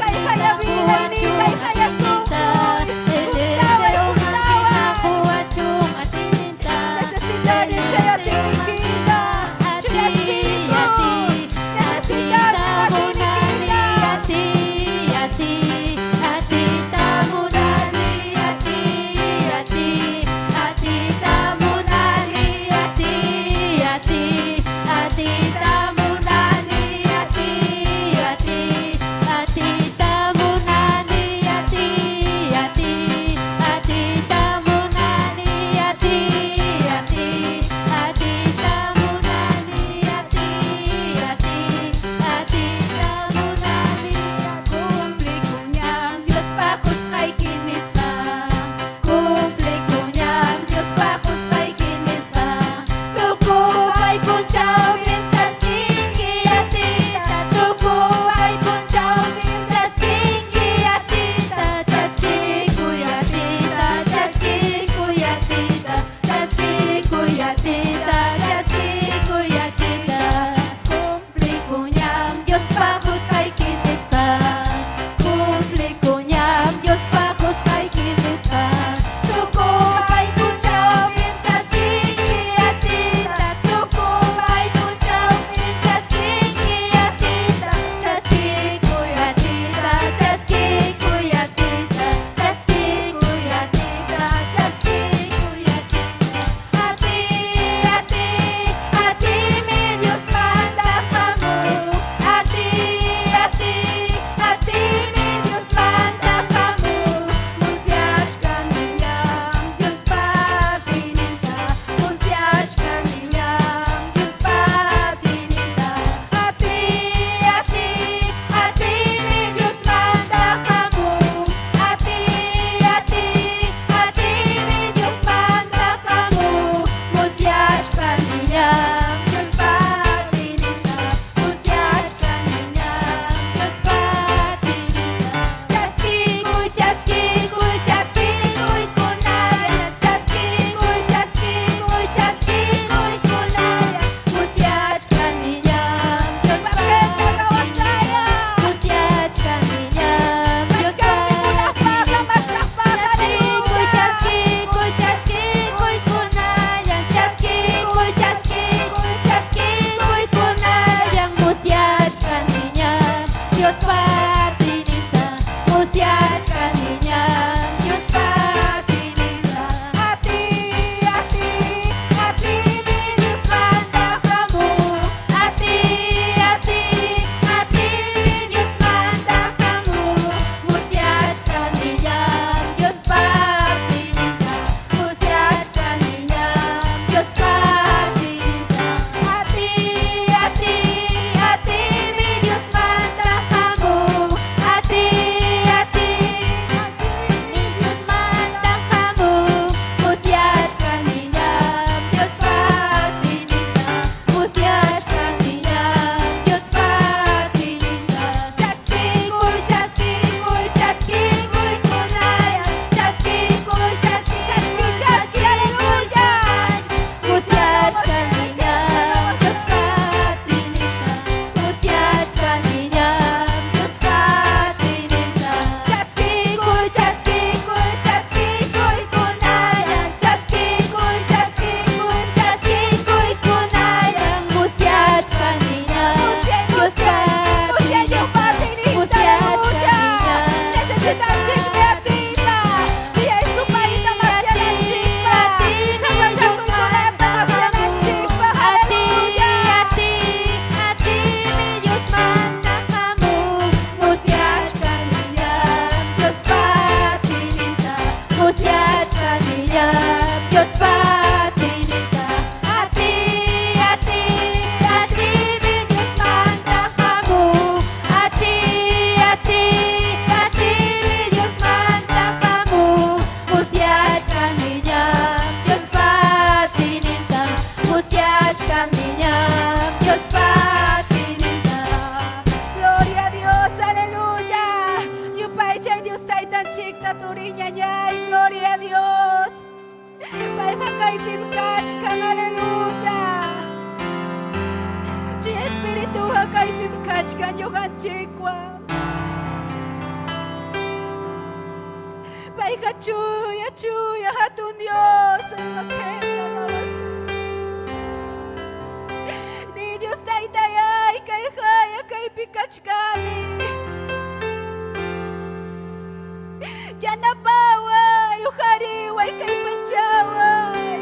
Kayqaya vidayni, kayqaya sunquy. Juntawan, juntawan. Necesitani chay atiyniykita, chuya espíritu. Necesitani atiyniykita. Cumplikuñam Diospa qusqayki nisqa, cumplikuñam Diospa qusqayki nisqa. Tukupay punchawpim chaskinki atiyta, tukupay punchawpim chaskinki atiyta, chaskikuy atiyta, chaskikuy atiyta, chaskikuy atiyta, chaskikuy atiyta. Cumplikuñam Diospa qusqayki nisqa, cumplikuñam Diospa qusqayki nisqa. Tukupay punchawpim chaskinki atiyta, tukupay punchawpim chaskinki atiyta, chaskikuy atiyta, chaskikuy atiyta, chaskikuy atiyta, chaskikuy atiyta. A ti, a ti, a ti mi Dios manda hamu. A ti, a ti, a ti mi Dios manda hamu. Musyachkaniñam Dios patininta, musyachkaniñam Dios patininta. A ti, a ti, a ti mi Dios manda hamu. A ti, a ti, a ti mi Dios manda hamu. Musyachkaniñam Dios patininta, musyachkaniñam Dios patininta. Chaskikuy, chaskikuy, chaskikuy kunaya, chaskikuy, chaskikuy, chaskikuy kunaya. Musyachkaniñam Dios patininta, musyachkaniñam Dios patininta. Chaskikuy, chaskikuy, chaskikuy kunayan, chaskikuy, chaskikuy, chaskikuy kunayan. Musyachkaniñam Dios patininta, musyachkaniñam Dios patininta. A ti, a ti, a ti mi Dios manda hamu. A ti, a ti, a ti mi Dios manda hamu. Musyachkaniñam Dios patininta, musyachkaniñam Dios patininta. A ti, a ti, a ti mi Dios manda hamu. A ti, a ti, a ti mi Dios manda hamu. Musyachkaniñam Dios patininta, musyachkaniñam Dios patininta. Chaskikuy, chaskikuy, chaskikuy kunaya, chaskikuy, chaskikuy, chaskikuy, aleluya. Musyachkaniñam Dios patininta, musyachkaniñam Dios patininta. Chaskikuy, chaskikuy, chaskikuy kunaya, chaskikuy, chaskikuy, chaskikuy kunaya. Musyachkaniñam Dios patininta, musyachkaniñam Necesitanchikmi atiyta. Yaysupaita masyananchikpaq. Sasachakuykunata masyananchikpaq. A ti, Aleluya. a ti, a ti mi Dios manda hamu. Musyachkaniñam Dios patininta, musyachkaniñam Dios patininta. A ti, a ti, a ti mi Dios manda hamu. A ti, a ti, a ti mi Dios manda hamu. Musyachkaniñam Dios patininta, musyachkaniñam Dios patininta. Gloria a Dios, aleluya. Yupaychay Dios taytanchikta turiñañay, gloria a Dios. Payqa kaypim kachkan, aleluya. kachkan ñuqanchikwan. Payqa chuya chuya hatun Dios, ni Dios taytayay kay haya kaypi kachkani. Yanapaway, uqariway kay panchaway.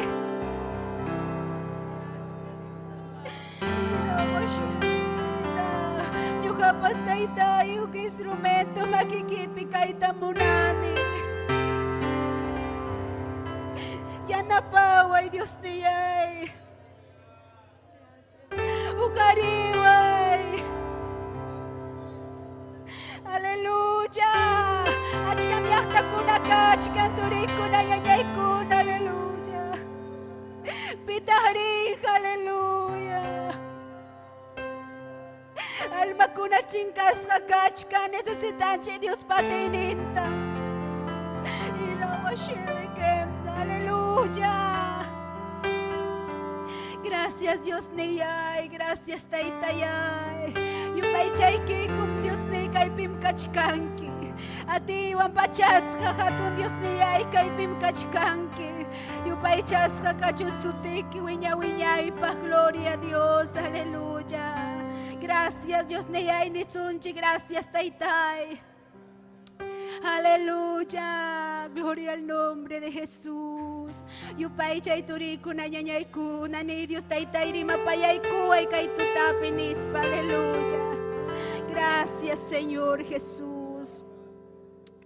Ñuqapas taytay huk instrumento makikipi kayta munani. Yanapaway Dios niyay. Uqariway. Aleluya. Achkam llaqtakuna kachkan turikuna ñañaykuna, aleluya. Pitaq rin, aleluya. Almakuna chinkasqa kachkan necesitanchik Dios patiyninta. Aleluya. Gracias Dios niyay, gracias taytayay. Yupaychaykikum Dios niy kaypim kachkanki. Atiwan pachasqa hatun Dios niyay kaypim kachkanki. Yupaychasqa kachun sutiki wiña wiñaypaq, gloria a Dios, aleluya. Gracias Dios niyay nisunchik, gracias taytay. Aleluya, gloria al nombre de Jesús. Yupaychay turikuna ñañaykuna ni Dios taytay rimapayaykuway kay tutapi nispa, aleluya. Gracias Señor Jesús.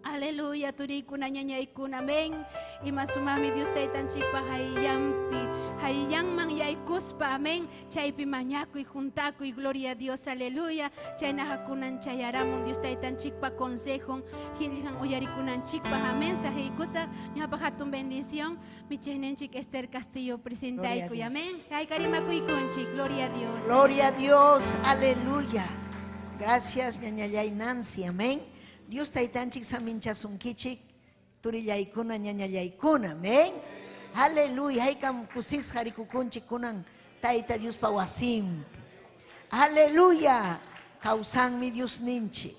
Aleluya, turikuna ñañaykuna, amén. Ima sumami Dios taytanchikpa hayllampi, hayllanman yaykuspa, amén. Chaypi mañakuy, juntakuy, gloria a Dios, aleluya. Chaynahakunan chayaramun Dios taytanchikpa consejon, qillqan uyarikunanchikpa, amén. Sahiykusa, ñuqapa hatun bendición, michiqninchik Esther Castillo presentaykuy, amén. Haykarimakuykunchik, gloria a Dios. Gloria a Dios, aleluya. Gracias, ñañallay Nancy, amén. Dios taytanchik saminchasunkichik, turillaykuna ñañallaykuna, amén. Aleluya, haykam kusisqa rikukunchik kunan Tayta Diospa wasinpi. Aleluya, kawsanmi Dios ninchik.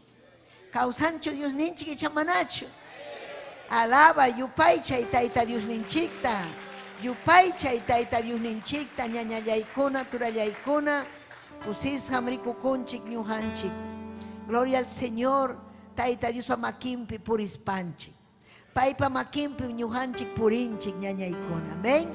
Kawsanchu Dios ninchik icha manachu. Alaba yupaychay Tayta Dios ninchikta. Yupaychay Tayta Dios ninchikta, ñañallaykuna, turallaykuna, kusisqam rikukunchik ñuqanchik. Gloria al Señor. Tayta Diospa makinpi purispanchik. Paypa makinpi ñuqanchik purinchik ñañaykuna. Amén.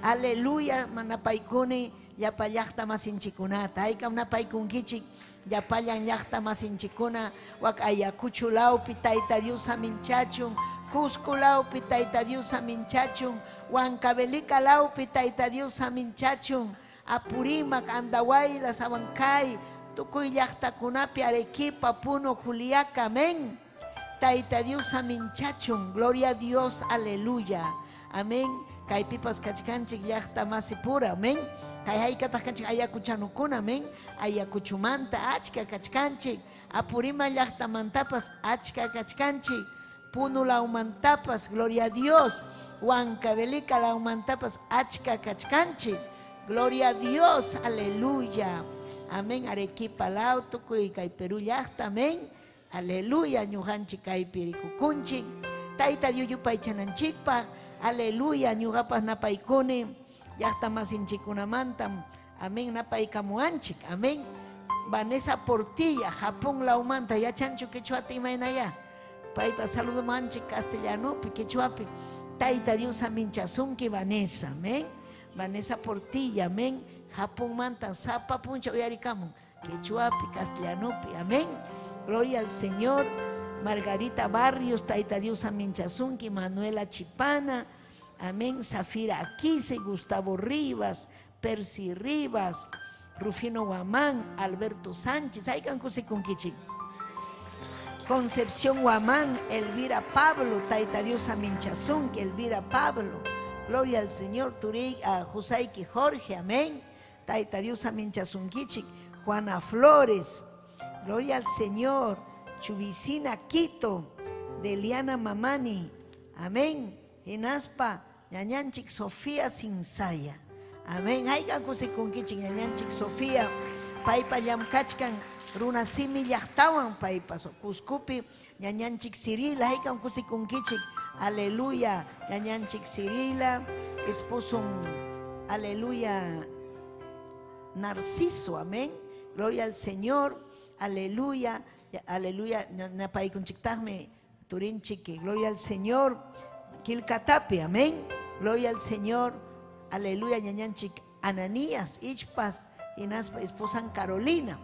Aleluya, manapaykuni llapa llaqta masinchikunata. Haykam napaykunkichik llapallan llaqta masinchikuna wak Ayacucho lawpi Tayta Dios saminchachun, Cusco lawpi Tayta Dios saminchachun, Huancavelica lawpi Tayta Dios saminchachun, Apurímac, Andahuaylas, Abancay, tukuy llaqtakunapi Arequipa, Puno, Juliaca, amén. Tayta Dios saminchachun, gloria a Dios, aleluya, amén. Kaypipas kachkanchik llaqta masipura, amén. Kay haykataq kanchik ayacuchanukuna, amén. Ayacuchumanta achka kachkanchik, Apurima llaqtamantapas achka kachkanchik, Puno lawmantapas, gloria a Dios, Huancavelica lawmantapas achka kachkanchik, gloria a Dios, aleluya. Amén, Arequipa law tukuy kay Perú llaqta, amén. Aleluya, ñuqanchik kaypi rikukunchik. Tayta Dios yupaychananchikpaq, aleluya, ñuqapas napaykuni llaqta masinchikkunamantam, amén, napaykamuwanchik, amén. Vanessa Portilla, Japón lawmanta, yachanchu quechuata imaynaya. Paypa saludamanchik castellanopi, quechuapi. Tayta Dios aminchasunki Vanessa, amén. Vanessa Portilla, amén. Japón manta, sapa puncha uyarikamun, quechuapi, castellanopi, amén. Gloria al Señor. Margarita Barrios, Tayta Dios aminchasunki, Manuela Chipana, amén. Zafira Aquise, Gustavo Rivas, Percy Rivas, Rufino Guamán, Alberto Sánchez, haykan kusikunkichik. Concepción Guamán, Elvira Pablo, Tayta Dios aminchasunki, Elvira Pablo. Gloria al Señor, Turi, a Josaiki Jorge, amén. Tayta Dios aminchasunkichik, Juana Flores, gloria al Señor, Chubicina Quito, Deliana Mamani, amén. Hinaspa, ñañanchik Sofía Sinsaya, amén. Haykan kusikunkichik ñañanchik Sofía, paypa llamkachkan Runasimi llaqtawan paypas Cuscopi ñañanchik Cirila, haykam kusikunkichik, aleluya, ñañanchik Cirila, esposo, aleluya, Narciso, amén, gloria al Señor, aleluya, aleluya, napaykunchiktaqmi turinchik, gloria al Señor, Quilcatapi, amén, gloria al Señor, aleluya, ñañanchik Ananías, Ichpas, hinaspa esposan Carolina,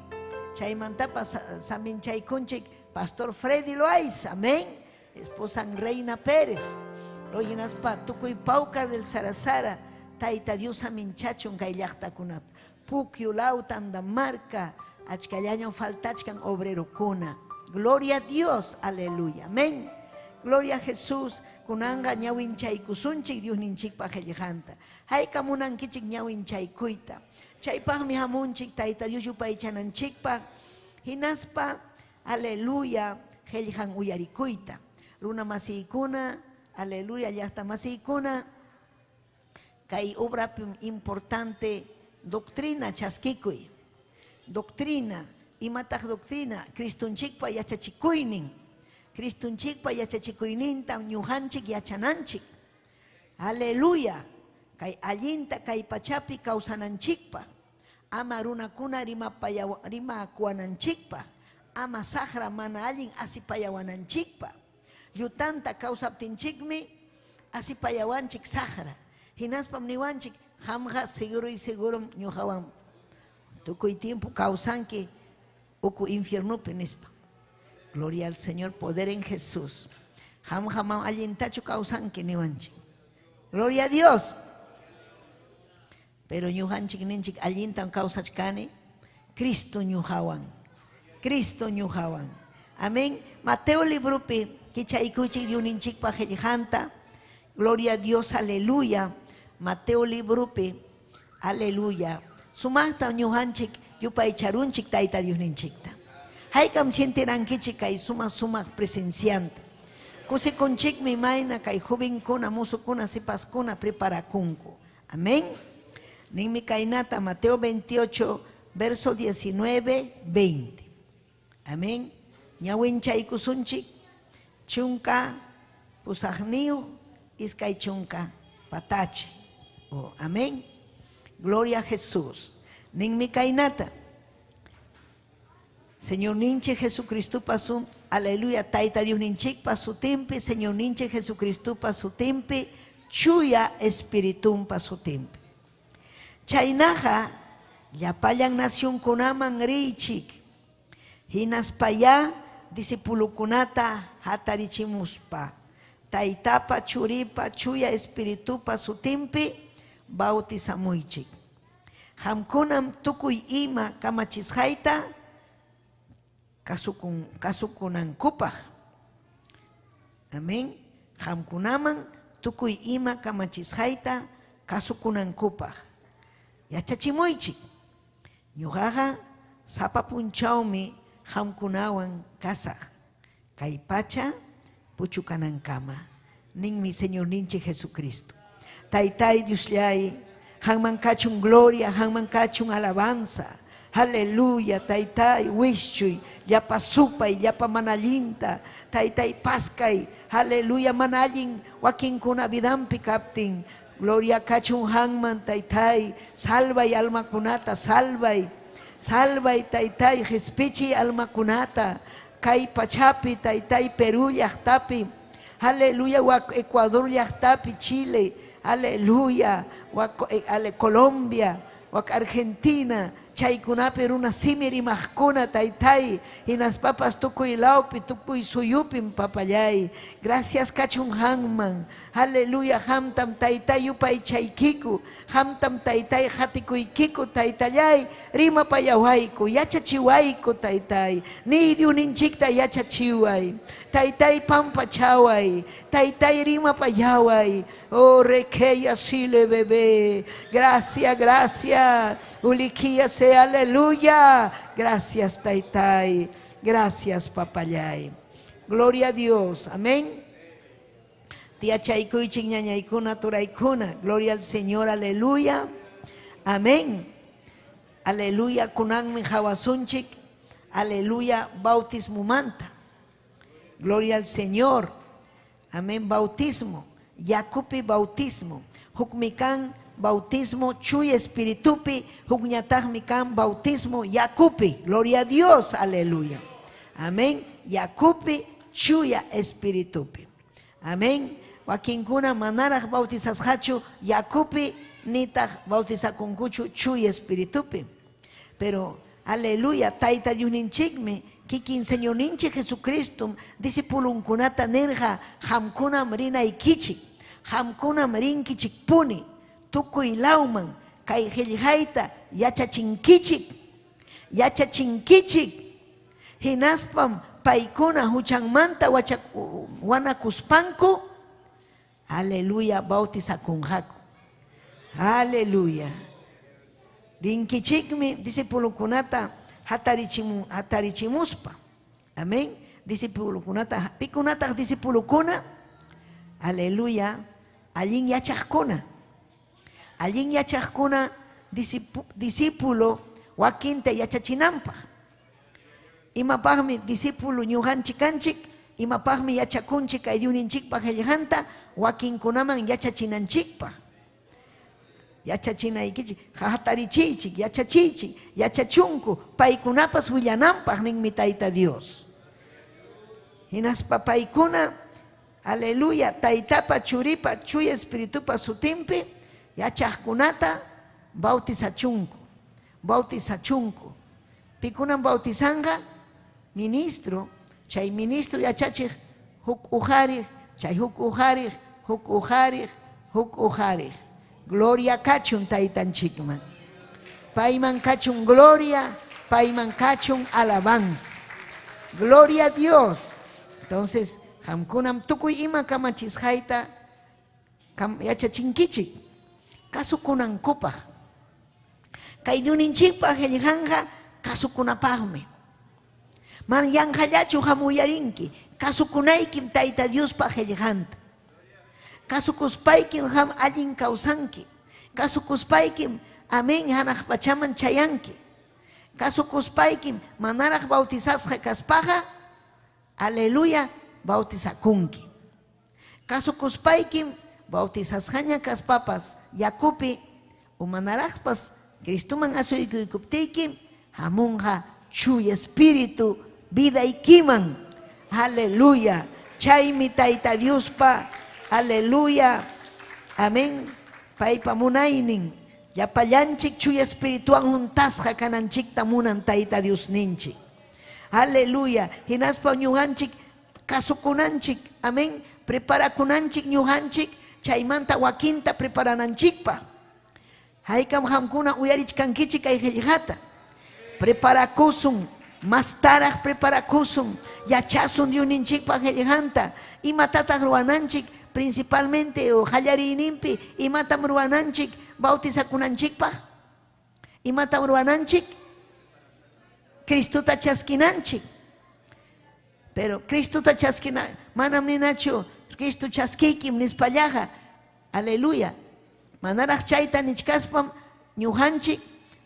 chaymantapas saminchaykunchik Pastor Freddy Loaiza, amén, esposan Reina Pérez, hinaspa tukuy Paucar del Sarasara, Tayta Dios saminchachun kay llaqtakunata, Puquio, Lauta, Andamarca, achkallañam faltachkan obrerokuna. Gloria a Dios, aleluya, amén. Gloria a Jesús, kunanqa ñawinchaykusunchik Diosninchikpa qillqanta. Hayka munankichik ñawinchaykuyta. Chaypaqmi hamunchik Tayta Dios yupaychananchikpaq, hinaspa, aleluya, qillqan uyarikuyta. Runa masiykuna, aleluya, llaqta masiykuna, kay obrapim importante doctrina chaskikuy. Doctrina, imataq doctrina, Cristonchikpa yachachikuynin. Cristonchikpa yachachikuynintam ñuqanchik yachananchik. Aleluya. Kay allinta kay pachapi kawsananchikpa. Ama runakuna rimakuwananchikpa. Ama saqra mana allin asipayawananchikpa. Llutanta kawsaptinchikmi asipayawanchik saqra. Hinaspam niwanchik qamqa seguro y segurom ñuqawan tukuy tiempo kawsanki uku infiernupi nispa. Gloria al Señor, poder en Jesús. Qamqa manam allintachu kawsanki niwanchik. Gloria a Dios. Pero ñuqanchik ninchik allintam kawsachkani, Cristo ñuqawan. Cristo ñuqawan. Amén. Mateo libropi kichaykuychik Diosninchikpa qillqanta. Gloria a Dios, aleluya. Mateo libropi, aleluya. Sumaqta ñuqanchik yupaycharunchik Tayta Diosninchikta. Haykam sientirankichik kay sumaq sumaq presenciante. Kusikunchikmi mayna kay jovenkuna, mozokuna, sipaskuna preparakunku. Amén. Ninmi kaynata Mateo 28, verso 19, 20. Amén. Ñawinchaykusunchik chunka pusaqniyuq iskay chunka patachi. Oh, amén. Gloria a Jesús. Ninmi kaynata. Señor ninchik Jesucristopa su, aleluya, Tayta Dios ninchikpa sutinpi, Señor ninchik Jesucristopa sutinpi, chuya espiritumpa sutinpi. Chaynaqa llapallan nacionkunaman riychik, hinaspayá discipulukunata hatarichimuspa, Taytapa, Churipa, Chuya Espiritupa sutinpi bautizamuychik. Qamkunam tukuy ima kamachisqayta kasukunankupaq. Amén. Qamkunaman tukuy ima kamachisqayta kasukunankupaq. Yachachimuychik. Ñuqaqa sapa punchawmi qamkunawan kasaq. Kay pacha puchukanankama. Ninmi Señor ninchik Jesucristo. Taytay Diosllay, qamman kachun gloria, qamman kachun alabanza. Aleluya, taytay, wischuy, llapa supay, llapa mana allinta, taytay paskay, aleluya, mana allin wakinkuna vidampi kaptin. Gloria kachun qamman, taytay, salvay almakunata, salvay, salvay, taytay, qispichiy almakunata, kay pachapi, taytay, Perú llaqtapi, aleluya, Ecuador llaqtapi, Chile, aleluya, Colombia, wak Argentina, chaykunapi runa simi rimaqkuna, taytay, hinaspapas tukuy lawpi, tukuy suyupim, papallay. Gracias kachun qamman, aleluya, qamtam taytay yupaychaykiku, qamtam taytay qatikuykiku, taytallay, rimapayawayku, yachachiwayku, taytay, niy Diosninchikta yachachiway, taytay pampachaway, taytay rimapayaway, oh requeya sile bebé, gracias, gracias, uliquía sea, aleluya, gracias taytay, gracias papallay, gloria a Dios, amén. Tiachaykuychik ñañaykuna turaykuna, gloria al Señor, aleluya, amén, aleluya, kunanmi hawasunchik, Aleluya, bautismomanta. Gloria al Señor. Amén, bautismo. Yakupi bautismo. Hukmi kan bautismo chuy espiritupi, hukñataqmi kan bautismo yakupi. Gloria a Dios, aleluya. Amén. Yakupi chuya espiritupi. Amén. Wakinkuna manaraq bautizasqachu yakupi nitaq bautizakunkuchu chuya espiritupi. Pero aleluya, tayta Diosninchikmi kikin Señorninchik Jesucristo discipulunkunata nirqa qamkunam rinaykichik, qamkunam rinkichikpuni tukuy lawman kay qillqayta yachachinkichik, yachachinkichik. Hinaspam paykuna huchanmanta wanakuspanku, aleluya, bautizakunqaku. Aleluya. Rinkichikmi discipulukunata hatarichimuspa. Amén. Discipulukunata, pikunataq discipulukuna? Aleluya. Allin yachaqkuna. Allin yachaqkuna discípulo wakinta yachachinanpaq. Imapaqmi discípulo ñuqanchik kanchik, imapaqmi yachakunchik kay Dyuninchikpaq qillqanta wakinkunaman yachachinanchikpaq. Yachachinaykichik, hatarichiychik, yachachiychik, yachachunku, paykunapas willananpaq ninmi Tayta Dios. Hinaspa paykuna, aleluya, Taytapa, Churipa, Chuya Espiritupa sutinpi yachaqkunata bautizachunku, bautizachunku. Pikunam bautizanqa? Ministro, chay ministro yachachiq huk ujariq, chay huk ujariq, huk ujariq, huk ujariq. Gloria kachun Taytanchikman. Payman kachun gloria, payman kachun alabanza. Gloria a Dios. Entonces, qamkunam tukuy ima kamachisqayta yachachinkichik, kasukunankupaq. Kay Dyuninchikpaq qillqanqa kasukunapaqmi. Man yanqallachu hamuyarinki, kasukunaykim Tayta Diospaq qillqanta. Kasukuspaykim qam allin kawsanki. Kasukuspaykim, amén, hanaq pachaman chayanki. Kasukuspaykim manaraq bautizasqa kaspaqa, aleluya, bautizakunki. Kasukuspaykim bautizasqaña kaspapas yakupi o manaraqpas Cristoman asuykukuptiykim hamunqa Chuya Espíritu vidaykiman. Aleluya. Chaymi Tayta Diospa, aleluya, amén, paypa munaynin llapallanchik Chuya Espirituwan huntasqa kananchikta munan Tayta Diosninchik. Aleluya. Hinaspa ñuqanchik kasukunanchik, amén, preparakunanchik ñuqanchik chaymanta wakinta preparananchikpaq. Haykam qamkuna uyarichkankichik kay qillqata. Preparakusun, mastaraq preparakusun, yachasun Diosninchikpa qillqanta. Imatataq ruwananchik principalmente o qallariyninpi, imatam ruwananchik bautizakunanchikpaq? Imatam ruwananchik? Cristota chaskinanchik. Pero Cristota chaskina, manam ninachu Cristo chaskiykim nispallaqa. Aleluya. Manaraq chayta nichkaspam ñuqanchik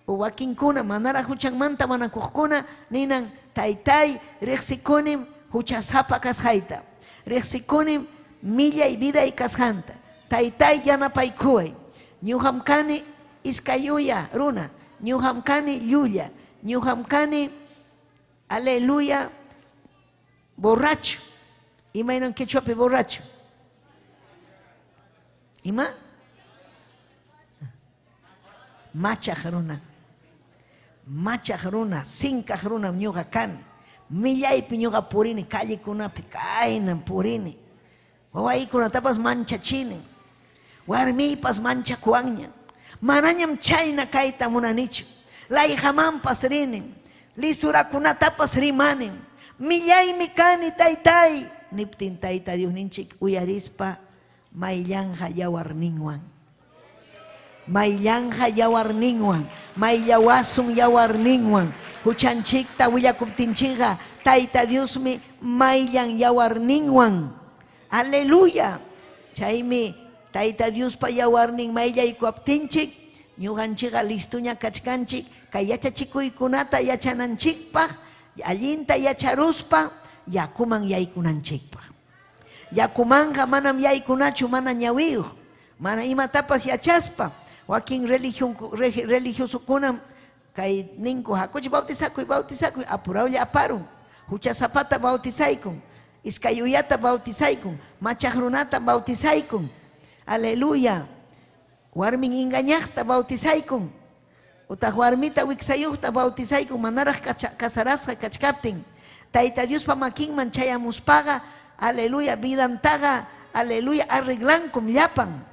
o wakinkuna manaraq huchanmanta manakuqkuna ninan, Taytay, riqsikunim huchasapa kasqayta. Riqsikunim millay viday kasqanta. Taytay, yanapaykuway. Ñuqam kani iskay uya runa. Ñuqam kani llulla. Ñuqam kani, aleluya, borracho. Imaynan quechuapi borracho? Ima? Machaq runa. Machaq runa, sinkaq runam ñuqa kani. Millaypi ñuqa purini, callekunapi kaynan purini. Wawaykunatapas manchachini. Warmiypas manchakuwanña. Manañam chayna kayta munanichu. Layqamanpas rini. Lisurakunatapas rimanim. Millaymi kani, taytay. Niptin Tayta Diosninchik uyarispa mayllanqa yawarninwan. Mayllanqa yawarninwan. Mayllawasun yawarninwan. Huchanchikta willakuptinchikqa Tayta Diosmi mayllan yawarninwan. Aleluya. Chaymi Tayta Diospa yawarnin mayllaykuwaptinchik ñuqanchikqa listoña kachkanchik kay yachachikuykunata yachananchikpaq, Allinta yacharuspa yakuman yaykunanchikpaq. Yakumanqa manam yaykunachu mana ñawiyuq, mana imatapas yachaspa. Wakin religion religiosokunam kay ninku, hakuchi bautizakuy, bautizakuy, apurawlla aparun. Huchasapata bautizaykun, iskay uyata bautizaykun, machaq runata bautizaykun. Aleluya. Warmin engañaqta bautizaykun. Utaq warmita wiksayuqta bautizaykun manaraq casarasqa kachkaptin. Tayta Diospa makinman chayamuspaqa, aleluya, vidantaqa, aleluya, arreglankum llapan.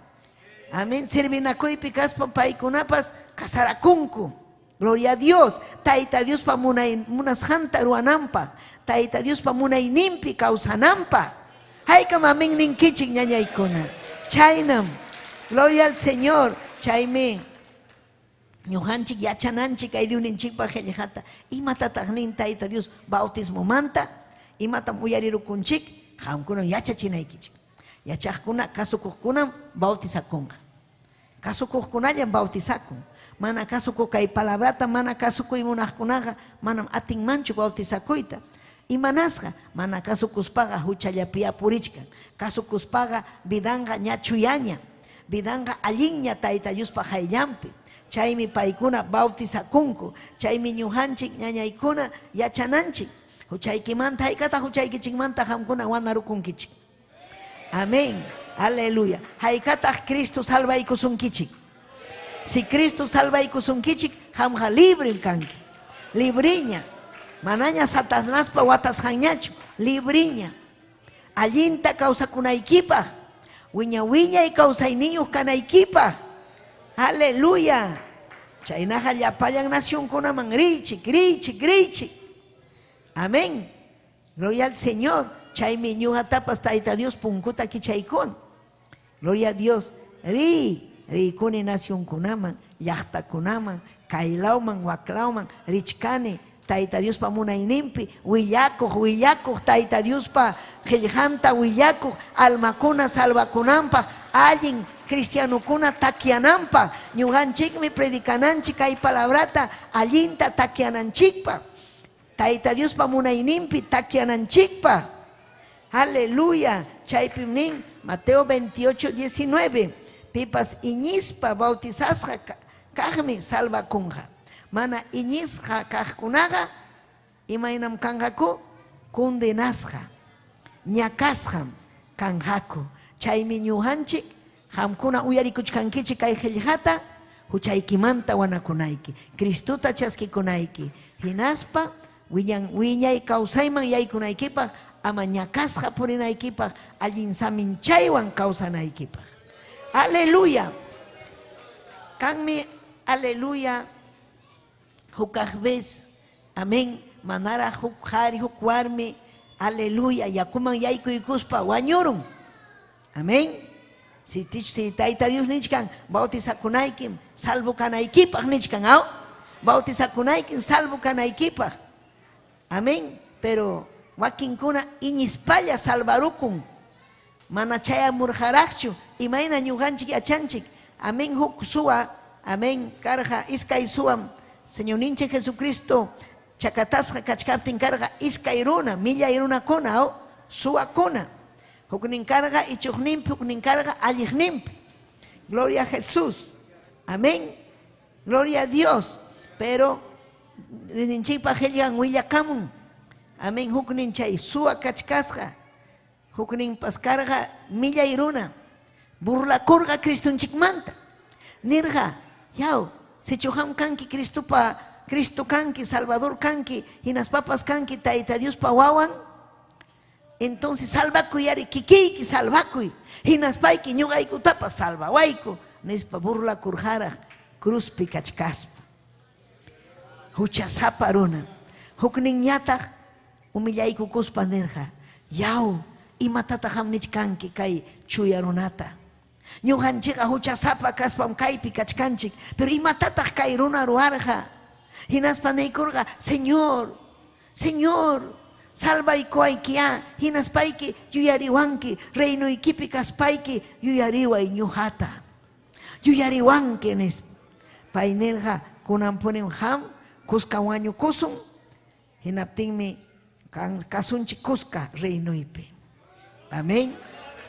Amén. Servinakuypi kaspam paykunapas casarakunku. Gloria a Dios. Tayta Diospa munasqanta ruwananpaq. Tayta Diospa munayninpi kawsananpaq. Haykam amén ninkichik ñañaykuna. Chaynam. Gloria al Señor. Chaymi ñuqanchik yachananchik kay Diosninchikpa qillqata. Imatataq nin Tayta Dios bautismomanta? Imatam uyarirukunchik? Qamkunam yachachinaykichik. Yachaqkuna kasukuqkunam bautizakunqa. Kasukuqkunallam bautizakun. Mana kasukuq kay palabrata mana kasukuy munaqkunaqa manam atinmanchu bautizakuyta. Imanasqa? Mana kasukuspaqa huchallapiya purichkan. Kasukuspaqa vidanqa ña chuyaña. Vidanqa allinña Tayta Diospa qayllanpi. Chaymi paykuna bautizakunku. Chaymi ñuqanchik ñañaykuna yachananchik. Huchaykimanta haykataq huchaykichikmanta qamkuna wanarukunkichik. Amén. Aleluya. Haykataq Cristo salvaykusunkichik. Si Cristo salvaykusunkichik, qamqa librem kanki. Libriña. Manaña Satanaspa watasqanñachu, libriña. Allinta kawsakunaykipaq, wiña wiñay kawsayniyuq kanaykipaq. Aleluya. Chaynaqa llapallan nacionkunaman riychik, riychik, riychik. Amén. Gloria al Señor. Chaymi ñuqatapas Tayta Dios punkuta kichaykun. Gloria a Dios. Riy, riykuni nacionkunaman, llaqtakunaman, kaylawman, waklawman, richkani Tayta Diospa munayninpi, willakuq, willakuq, Tayta Diospa qillqanta willakuq, almakuna salvakunanpaq, allin cristianokuna takyananpaq. Ñuqanchikmi predicananchik kay palabrata allinta takyananchikpaq. Tayta Diospa munayninpi takyananchikpaq. Aleluya. Chaypim nin Mateo 28, 19. Pipas iñispa bautizasqa kaqmi salvakunqa. Mana iñisqa kaqkunaqa imaynam kanqaku? Condenasqa, ñakasqam kanqaku. Chaymi ñuqanchik qamkuna uyarikuchkankichik kay qillqata huchaykimanta wanakunayki, Cristota chaskikunayki, hinaspa wiñan wiñay kawsayman yaykunaykipaq, ama ñakasqa purinaykipaq, allin saminchaywan kawsanaykipaq. Aleluya. Kanmi, aleluya, hukaq vez, amén, manaraq huk qhari, huk warmi, aleluya, yakuman yaykuykuspa wañurun. Amén. Si, si Tayta Dios nichkan, bautizakunaykim, salvo kanaykipaq nichkan, aw? Bautizakunaykim, salvo kanaykipaq. Amén. Pero wakinkuna iñispalla salvarukun. Mana chayamurqaraqchu, imayna ñuqanchik yachanchik. Amén, huk suwa, amén, karqa iskay suwam. Señorninchik Jesucristo chakatasqa kachkaptin karqa iskay runa, millay runakuna, aw? Suwakuna. Huknin karqa ichuqninpi, huknin karqa alliqninpi. Gloria a Jesús. Amén. Gloria a Dios. Pero ninchikpa qillqan willakamun. Amén. Huknin chay suwa kachkasqa. Hukninpas karqa millay runa. Burlakurqa Cristonchikmanta. Nirqa, yaw, sichu qam kanki Cristopa, Cristo kanki, Salvador kanki, hinaspapas kanki Tayta Diospa wawan, entonces salvakuy ari, kikiyki salvakuy, hinaspayki ñuqaykutapas salvawayku, nispa burlakurqaraq cruzpi kachkaspa. Huchasapa runa. Hukninñataq humillaykukuspa nirqa, yaw, imatataq qam nichkanki kay chuya runata? Ñuqanchikqa huchasapa kaspam kaypi kachkanchik, pero imatataq kay runa ruwarqa? Hinaspa niykurqa, Señor, Señor, salvaykuwaykiyá, hinaspayki yuyariwanki, reinoykipi kaspayki yuyariway ñuqata. Yuyariwanki, nispa. Pay nirqa, kunanpunim qam kuska wañukusun. Hinaptinmi kasunchik kuska reinoypi. Amén.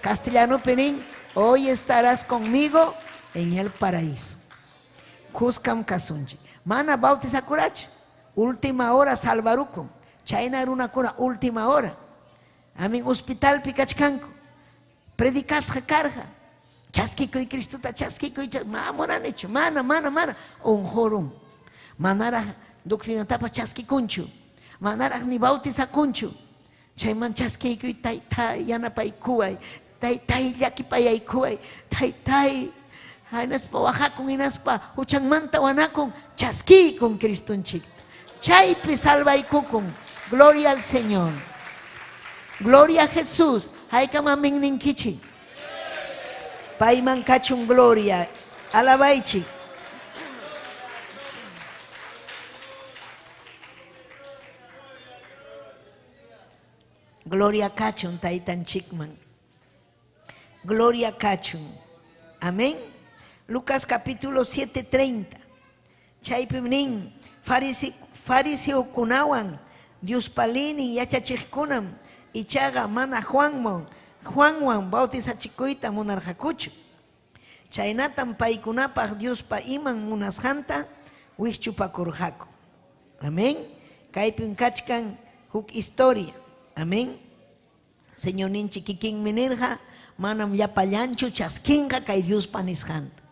Castellanopi nin, hoy estarás conmigo en el paraíso. Kuskam kasunchik. Mana bautizakurachu. Última hora salvarukun. Chayna runakuna última hora. Amén. Hospitalpi kachkanku. Predicasqa karqa. Chaskikuy Cristota, chaskikuy, ma munanichu, mana, mana, mana. Unqurun. Manaraq doctrinatapas chaskikunchu. Manaraq ni bautizakunchu. Chayman chaskiykuy, taytay, yanapaykuway. Taytay, llakipayaykuway. Taytay, hinaspa waqakun, hinaspa huchanmanta wanakun, chaskiykun Cristonchikta. Chaypi salvaykukun. Gloria al Señor. Gloria a Jesús. Haykam amén ninkichik. Payman kachun gloria. Alabaychik. Gloria kachun taytanchikman. Gloria kachun. Amén. Lucas capítulo 7:30. Chaypim nin fariseokunawan Diospa leynin yachachiqkunam ichaqa mana Juanwan bautizachikuyta munarqakuchu. Chaynatam paykunapaq Diospa iman munasqanta wischupakurqaku. Amén. Kaypim kachkan huk historia. Amén. Señorninchik kikinmi nirqa, manam llapallanchu chaskinqa kay Diospa nisqanta.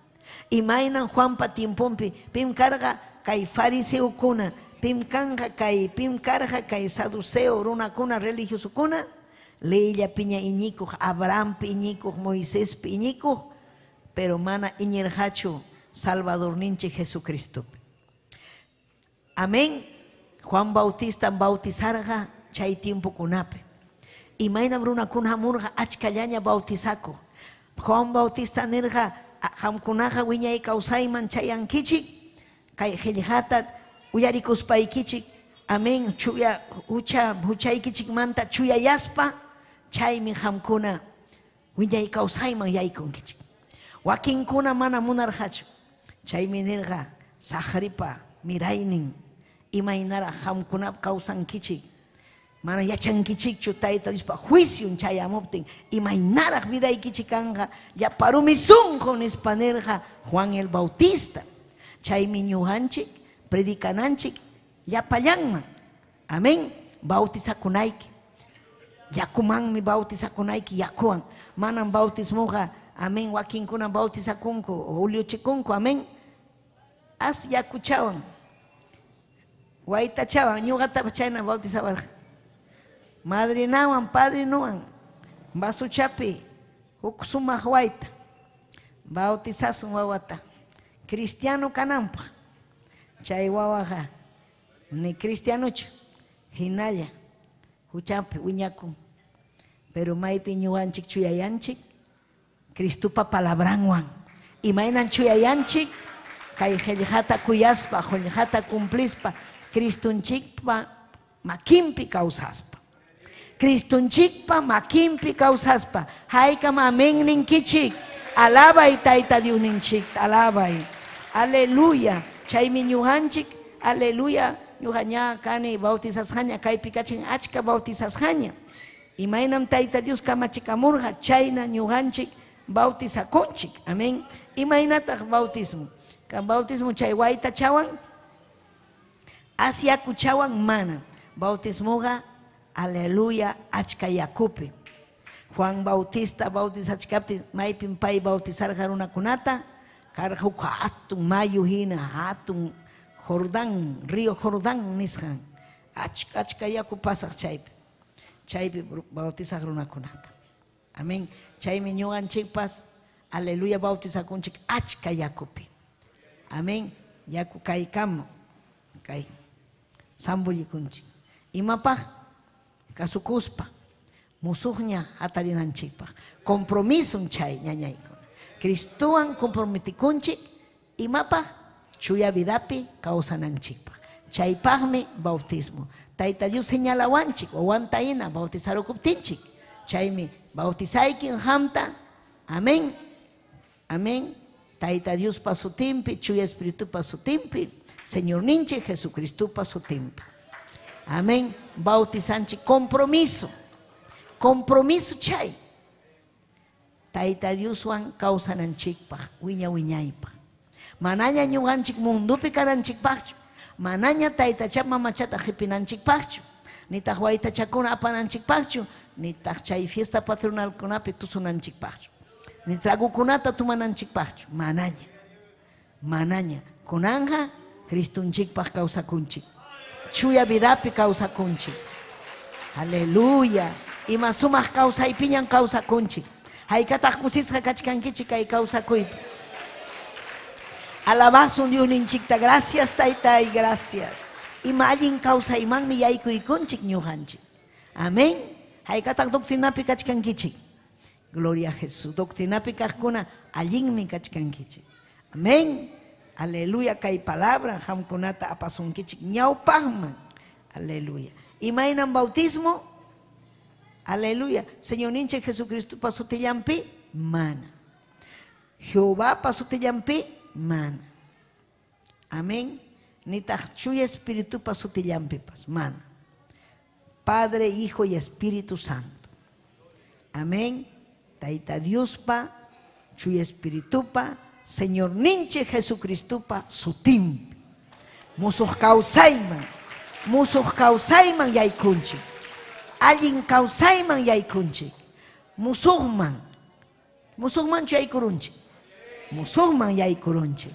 Imaynam Juanpa tiemponpi pim karqa kay fariseokuna, pim kanqa kay pim karqa kay saduceo runakuna religiosokuna, leyllapiña iñikuq, Abrahampi iñikuq, Moisespi iñikuq, pero mana iñirqachu Salvadorninchik Jesucristopi. Amén. Juan Bautista bautizarqa chay tiempokunapi. Imaynam runakuna hamurqa achkallaña bautizakuq. Juan Bautista nirqa qamkunaqa wiñay kawsayman chayankichik, kay qillqata uyarikuspaykichik, amén, chuya hucha huchaykichikmanta chuyayaspa, chaymi qamkuna wiñay kawsayman yaykunkichik. Wakinkuna mana munarqachu. Chaymi nirqa saqripa miraynin imaynaraq qamkunap kawsankichik. Mana yachankichikchu Tayta Diospa juicion chayamuptin imaynaraq vidaykichik kanqa llapa rumi sunqu nispa nirqa Juan el Bautista. Chaymi ñuqanchik predicananchik llapallanman. Amén. Bautizakunayki. Yakumanmi bautizakunayki yakuwan. Manam bautismoqa, amén, wakinkuna bautizakunku, uliochikunku, amén. As yakuchawan, waytachawan, ñuqatapas chayna bautizawarqa. Madrinawan, padrinowan, vasochapi, huk sumaq wayta, bautizasun wawata. Cristiano kananpaq. Chay wawaqa ni cristianochu, hinalla huchapi wiñakun. Pero maypi ñuqanchik chuyayanchik, Cristopa palabranwan. Imaynan chuyayanchik, kay qillqata kuyaspa, qillqata cumplispa, Cristonchikpa makinpi kawsaspa. Cristonchikpa makinpi kawsaspa. Haykam amén ninkichik. Alabay Tayta Diosninchikta, alabay. Aleluya. Chaymi ñuqanchik, aleluya, ñuqa ña kani bautizasqaña, kaypi kachin achka bautizasqaña. Imaynam Tayta Dios kamachikamurqa, chayna ñuqanchik bautizakunchik. Amén. Imaynataq bautismo? Kan bautismo chay waytachawan, as yakuchawan mana. Bautismoqa, aleluya, achka yakupi. Juan Bautista bautizachkaptin, maypim pay bautizarqa runakunata, karqa huk hatun mayu hina, hatun Jordán, río Jordán nisqan, achka achka yaku pasaq chaypi. Chaypi bautizaq runakunata. Amén. Chaymi ñuqanchikpas, aleluya, bautizakunchik achka yakupi. Amén. Yaku kaykama, kay sambullikunchik. Imapaq? Kasukuspa, musuqña hatarinanchikpaq. Compromiso chay ñañaykuna. Cristowan comprometikunchik, imapaq? Chuya vidapi kawsananchikpaq. Chaypaqmi bautismo. Tayta Dios señalawanchik, wawanta hina bautizarukuptinchik. Chaymi bautizaykin qamta. Amén. Amén. Tayta Diospa sutinpi, Chuya Espiritupa sutinpi, Señorninchik Jesucristopa sutinpi. Amén. Bautizanchik compromiso. Compromiso chay. Tayta Dioswan kawsananchikpaq, wiña wiñaypaq. Manaña ñuqanchik mundupi kananchikpaqchu, manaña taytacha mamachata qipinanchikpaqchu, nitaq waytachakuna apananchikpaqchu, nitaq chay fiesta patronalkunapi tusunanchikpaqchu, ni tragukunata tumananchikpaqchu, manaña. Manaña. Kunanja Cristunchikpaq kawsakunchik. Chuya vidapi kawsakunchik. Aleluya. Ima sumaq kawsaypiñan kawsakunchik. Haykataq kusisqa kachkankichik kay kawsakuypi. Alabasun Diosninchikta. Gracias taytay, gracias. Ima allin kawsaymanmi yaykuykunchik ñuqanchik. Amén. Haykataq doctrinapi kachkankichik. Gloria a Jesús. Doctrinapi kaqkuna allinmi kachkankichik. Amén. Aleluya. Kay palabra qamkunata apasunkichik ñawpaqman. Aleluya. Imaynam bautismo? Aleluya. Señorninchik Jesucristopa sutillanpi? Mana. Jehovapa sutillanpi? Mana. Amén. Nitaq Chuya Espiritupa sutillanpipas. Mana. Padre, Hijo y Espíritu Santo. Amén. Tayta Diospa, Chuya Espiritupa, Señorninchik Jesucristopa sutinpi. Musuq kawsayman, musuq kawsayman yaykunchik. Allin kawsayman yaykunchik. Musuqman. Musuqmanchu yaykurunchik? Musuqman yaykurunchik.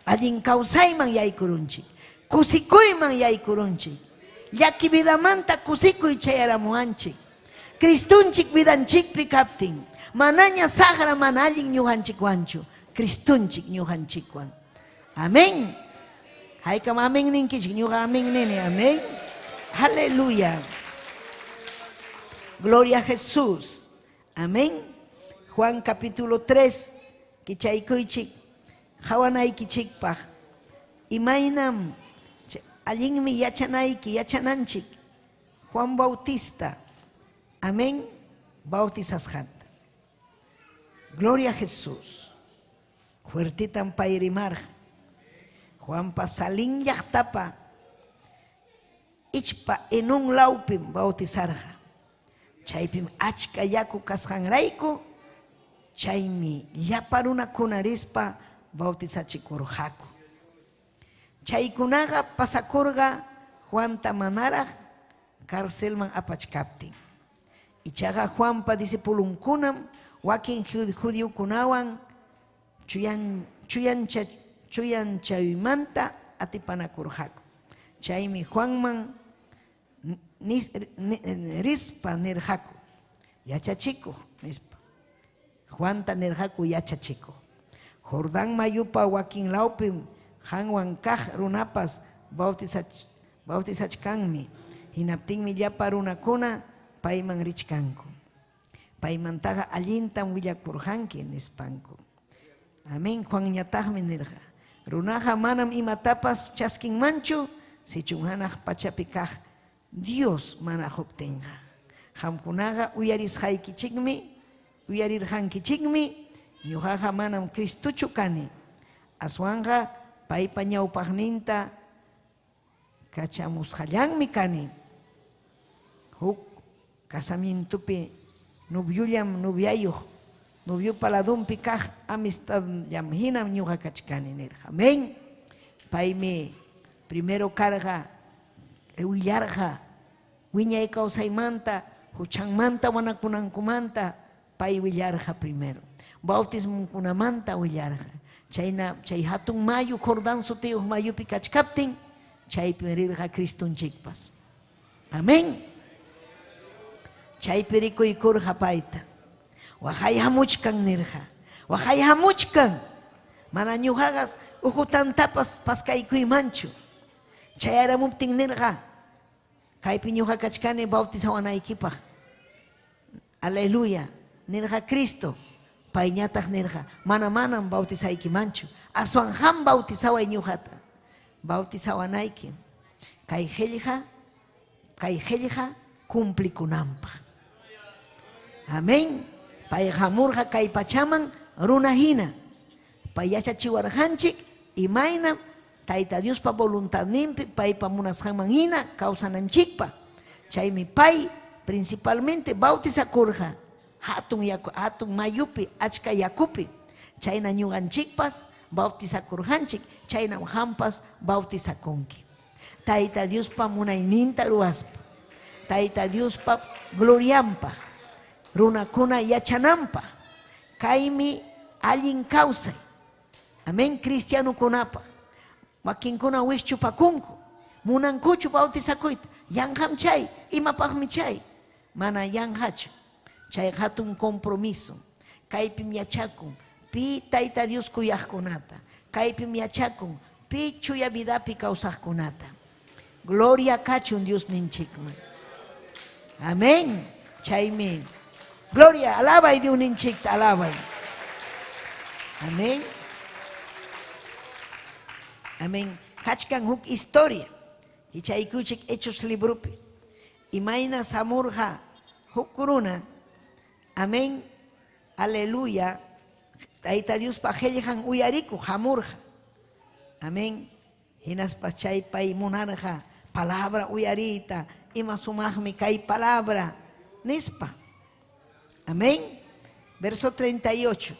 Allin kawsayman yaykurunchik. Kusikuyman yaykurunchik. Llaki vidamanta kusikuy chayaramuwanchik. Cristunchik vidanchikpi kaptin, manaña saqra mana allin ñuqanchikwanchu, Cristunchik ñuqanchikwan. Amén. Haykam amén ninkichik, ñuqa amén nini, amén. Aleluya. Gloria a Jesús. Amén. Juan capítulo 3, kichaykuychik, qawanaykichikpaq. Imaynam allinmi yachanayki, yachananchik. Juan Bautista, amén, bautizasqanta. Gloria a Jesús. Fuertitam pay rimarqa. Juanpa Salín llaqtapa ichpa Enón lawpim bautizarqa. Chaypim achka yaku kasqanrayku, chaymi llapa runakuna rispa bautizachikurqaku. Chaykunaqa pasakurqa Juanta manaraq carcelman apachkaptin. Ichaqa Juanpa discipulunkunam wakin judiokunawan chuyan chuyancha chuyanchaymanta atipanakurqaku. Chaymi Juanman rispa nirqaku, yachachikuq, nispa. Juanta nirqaku yachachikuq. Jordán mayupa wakin lawpim qanwan kaq runapas bautizachkanmi. Hinaptinmi llapa runakuna payman richkanku. Paymantaqa allintam willakurqanki, nispanku. Amén. Juanñataqmi nirqa, runaqa manam imatapas chaskinmanchu sichum hanaq pachapi kaq Dios mana quptinqa. Qamkunaqa uyarisqaykichikmi, uyarirqankichikmi, ñuqaqa manam Cristochu kani. Aswanqa paypa ñawpaqninta kachamusqallanmi kani. Huk casamientopi noviollam noviayuq, noviopa ladunpi kaq amistadllam hinam ñuqa kachkani nirqa. Amén. Paymi primero karqa, willarqa wiñay kawsaymanta, huchanmanta wanakunankumanta, pay willarqa primero. Bautismonkunamanta willarqa. Chayna chay hatun mayu Jordán sutiyuq mayupi kachkaptin, chaypi rirqa Cristonchikpas. Amén. Chaypi rikuykurqa payta. Waqay hamuchkan nirqa. Waqay hamuchkan. Mana ñuqaqa uhu tantapas paskaykuymanchu. Chayaramuptin nirqa, kaypi ñuqa kachkani bautizawanaykipaq. Aleluya. Nirqa Cristo. Payñataq nirqa, mana manam bautizaykimanchu. Aswan qam bautizaway ñuqata. Bautizawanayki. Kay qillqa, kay qillqa cumplikunanpaq. Amén. Pay hamurqa kay pachaman runa hina. Pay yachachiwarqanchik imaynam Tayta Diospa voluntadninpi paypa munasqanman hina kawsananchikpaq. Chaymi pay principalmente bautizakurqa hatun yaku hatun mayupi achka yakupi. Chayna ñuqanchikpas bautizakurqanchik, chaynam qampas bautizakunki. Tayta Diospa munayninta ruwaspa, Tayta Diospa glorianpaq, runakuna yachananpaq. Kaymi allin kawsay. Amén, cristianokunapaq. Wakinkuna wischupakunku. Munankuchu bautizakuyta? Yanqam chay. Imapaqmi chay? Mana yanqachu. Chay hatun compromiso. Kaypim yachakun pi Tayta Dios kuyaqkunata. Kaypim yachakun pi chuya vidapi kawsaqkunata. Gloria kachun Diosninchikman. Amén. Chaymi. Gloria, alabay Diosninchikta, alabay. Amén. Amén. Kachkan huk historia. Kichaykuchik Hechos libropi. Imayna samurqa huk runa. Amén. Aleluya. Tayta Diospa qillqan uyarikuq hamurqa. Amén. Hinaspa chay pay munarqa palabra uyariyta, ima sumaqmi kay palabra nispa. Amén. Verso 38.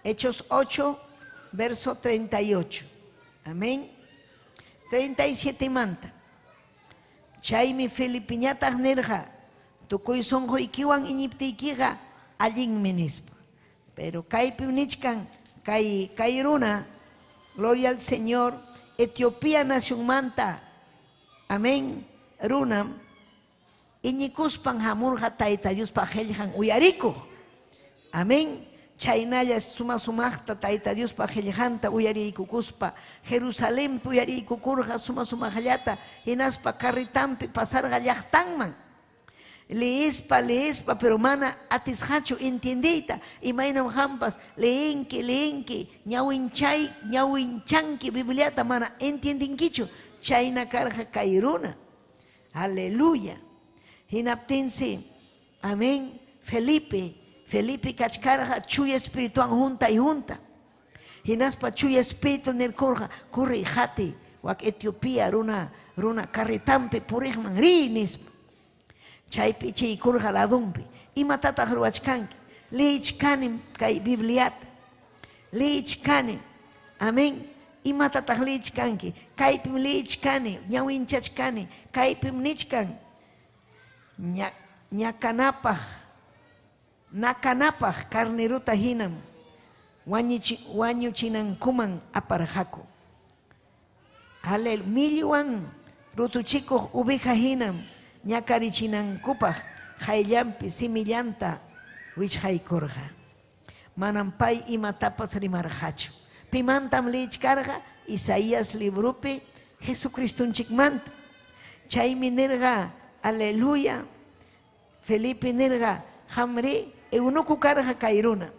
Hechos 8, verso 38. Amén. 37 manta. Chaymi Felipiñataq nirqa, tukuy sunquykiwan iñiptiykiqa allinmi nispa. Pero kaypim nichkan kay kay runa, gloria al Señor, Etiopía nacionmanta, amén, runam iñikuspan hamurqa Tayta Diospa qillqan uyarikuq. Amén. Chaynalla suma-sumaqta Tayta Diospa qillqanta uyariykukuspa Jerusalenpi uyariykukurqa suma-sumaqllata hinaspa carretanpi pasarqa llaqtanman. Leespa, leespa, pero mana atisqachu entiendeyta. Imaynam qampas leenki, leenki, ñawinchay, ñawinchanki Bibliata mana entiendenkichu. Chayna karqa kay runa. Aleluya. Hinaptinsi, amén, Felipe, Felipe kachkarqa Chuya Espirituwan junta y junta. Hinaspa Chuya Espíritu nirkurqa, corre qati, wak Etiopía runa, runa carretanpi puriqman riy nispa. Chaypi ichiykurqa ladunpi. Imatataq ruwachkanki? Leechkanim kay Bibliata. Leechkanim. Amén. Imatataq leechkanki? Kaypim leechkani, ñawinchachkani, kaypim nichkan. Ña, ñakanapaq, nakanapaq carnerota hinam wañuchi, wañuchinankuman aparqaku. Alel, millwan rutuchikuq oveja hinam ñakarichinankupaq qayllanpi simillanta wichqaykurqa. Manam pay imatapas rimarqachu. Pimantam leechkarqa? Isaías libropi Jesucristonchikmanta. Chaymi nirqa, aleluya, Felipe nirqa, qamri eunuco karqa kay runa.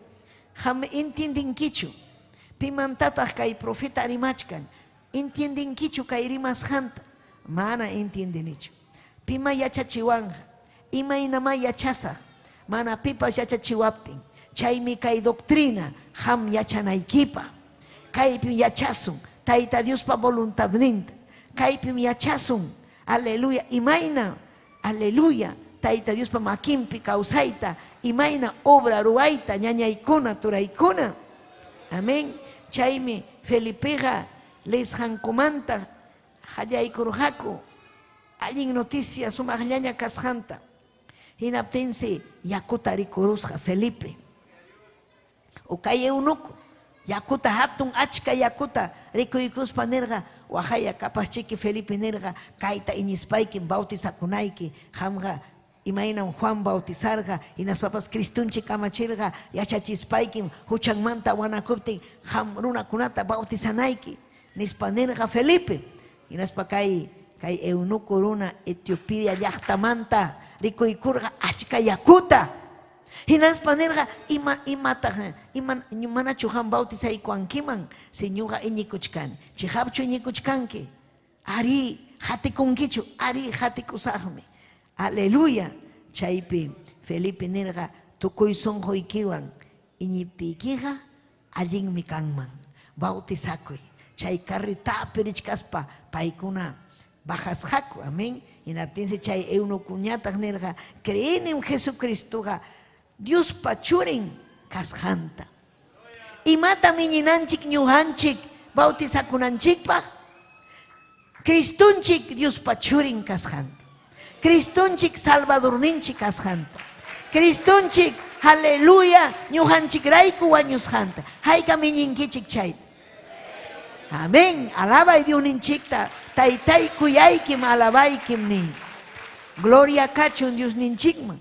Qam entiendenkichu? Pimantataq kay profeta rimachkan? Entiendenkichu kay rimasqanta? Mana entiendenichu. Pima yachachiwanqa? Imaynamá yachasaq? Mana pipas yachachiwaptin. Chaymi kay doctrina qam yachanaykipaq. Kaypim yachasun Tayta Diospa voluntadninta. Kaypim yachasun, aleluya, imayna, aleluya, Tayta Diospa makinpi kawsayta, imayna obra ruwayta, ñañaykuna, turaykuna. Amén. Chaymi Felipeqa leesqankumanta qallaykurqaku allin noticia sumaqllaña kasqanta. Hinaptinsi yakuta rikurusqa Felipe. O kay eunuco yakuta hatun achka yakuta rikuykuspa nirqa, waqaya kapaschiki Felipe nirqa, kayta iñispaykim bautizakunayki, qamqa imaynam Juan bautizarqa, hinaspapas Cristonchik kamachirqa, yachachispaykim huchanmanta wanakuptin qam runakunata bautizanayki, nispa nirqa Felipe. Hinaspa kay kay eunuco runa Etiopía llaqtamanta rikuykurqa achka yakuta. Hinaspa nirqa, ima imataq ima manachu qam bautizaykuwankiman si ñuqa iñikuchkani? Chiqapchu iñikuchkanki? Arí, qatikunkichu? Arí, qatikusaqmi. Aleluya. Chaypi Felipe nirqa, tukuy sunquykiwan iñiptiykiqa allinmi kanman. Bautizakuy. Chay carretapi richkaspa paykuna bajasqaku. Amén. Hinaptinsi chay eunucoñataq nirqa, Creenim Jesucristoqa Diospa churin kasqanta. Imatam iñinanchik ñuqanchik bautizakunanchikpaq? Cristonchik Diospa churin kasqanta. Cristonchik Salvadorninchik kasqanta. Cristonchik, aleluya, ñuqanchikrayku wañusqanta. Haykam iñinkichik chayta? Amén. Alabay Diosninchikta. Taytay kuyaykim, alabaykim ni. Gloria kachun Diosninchikman.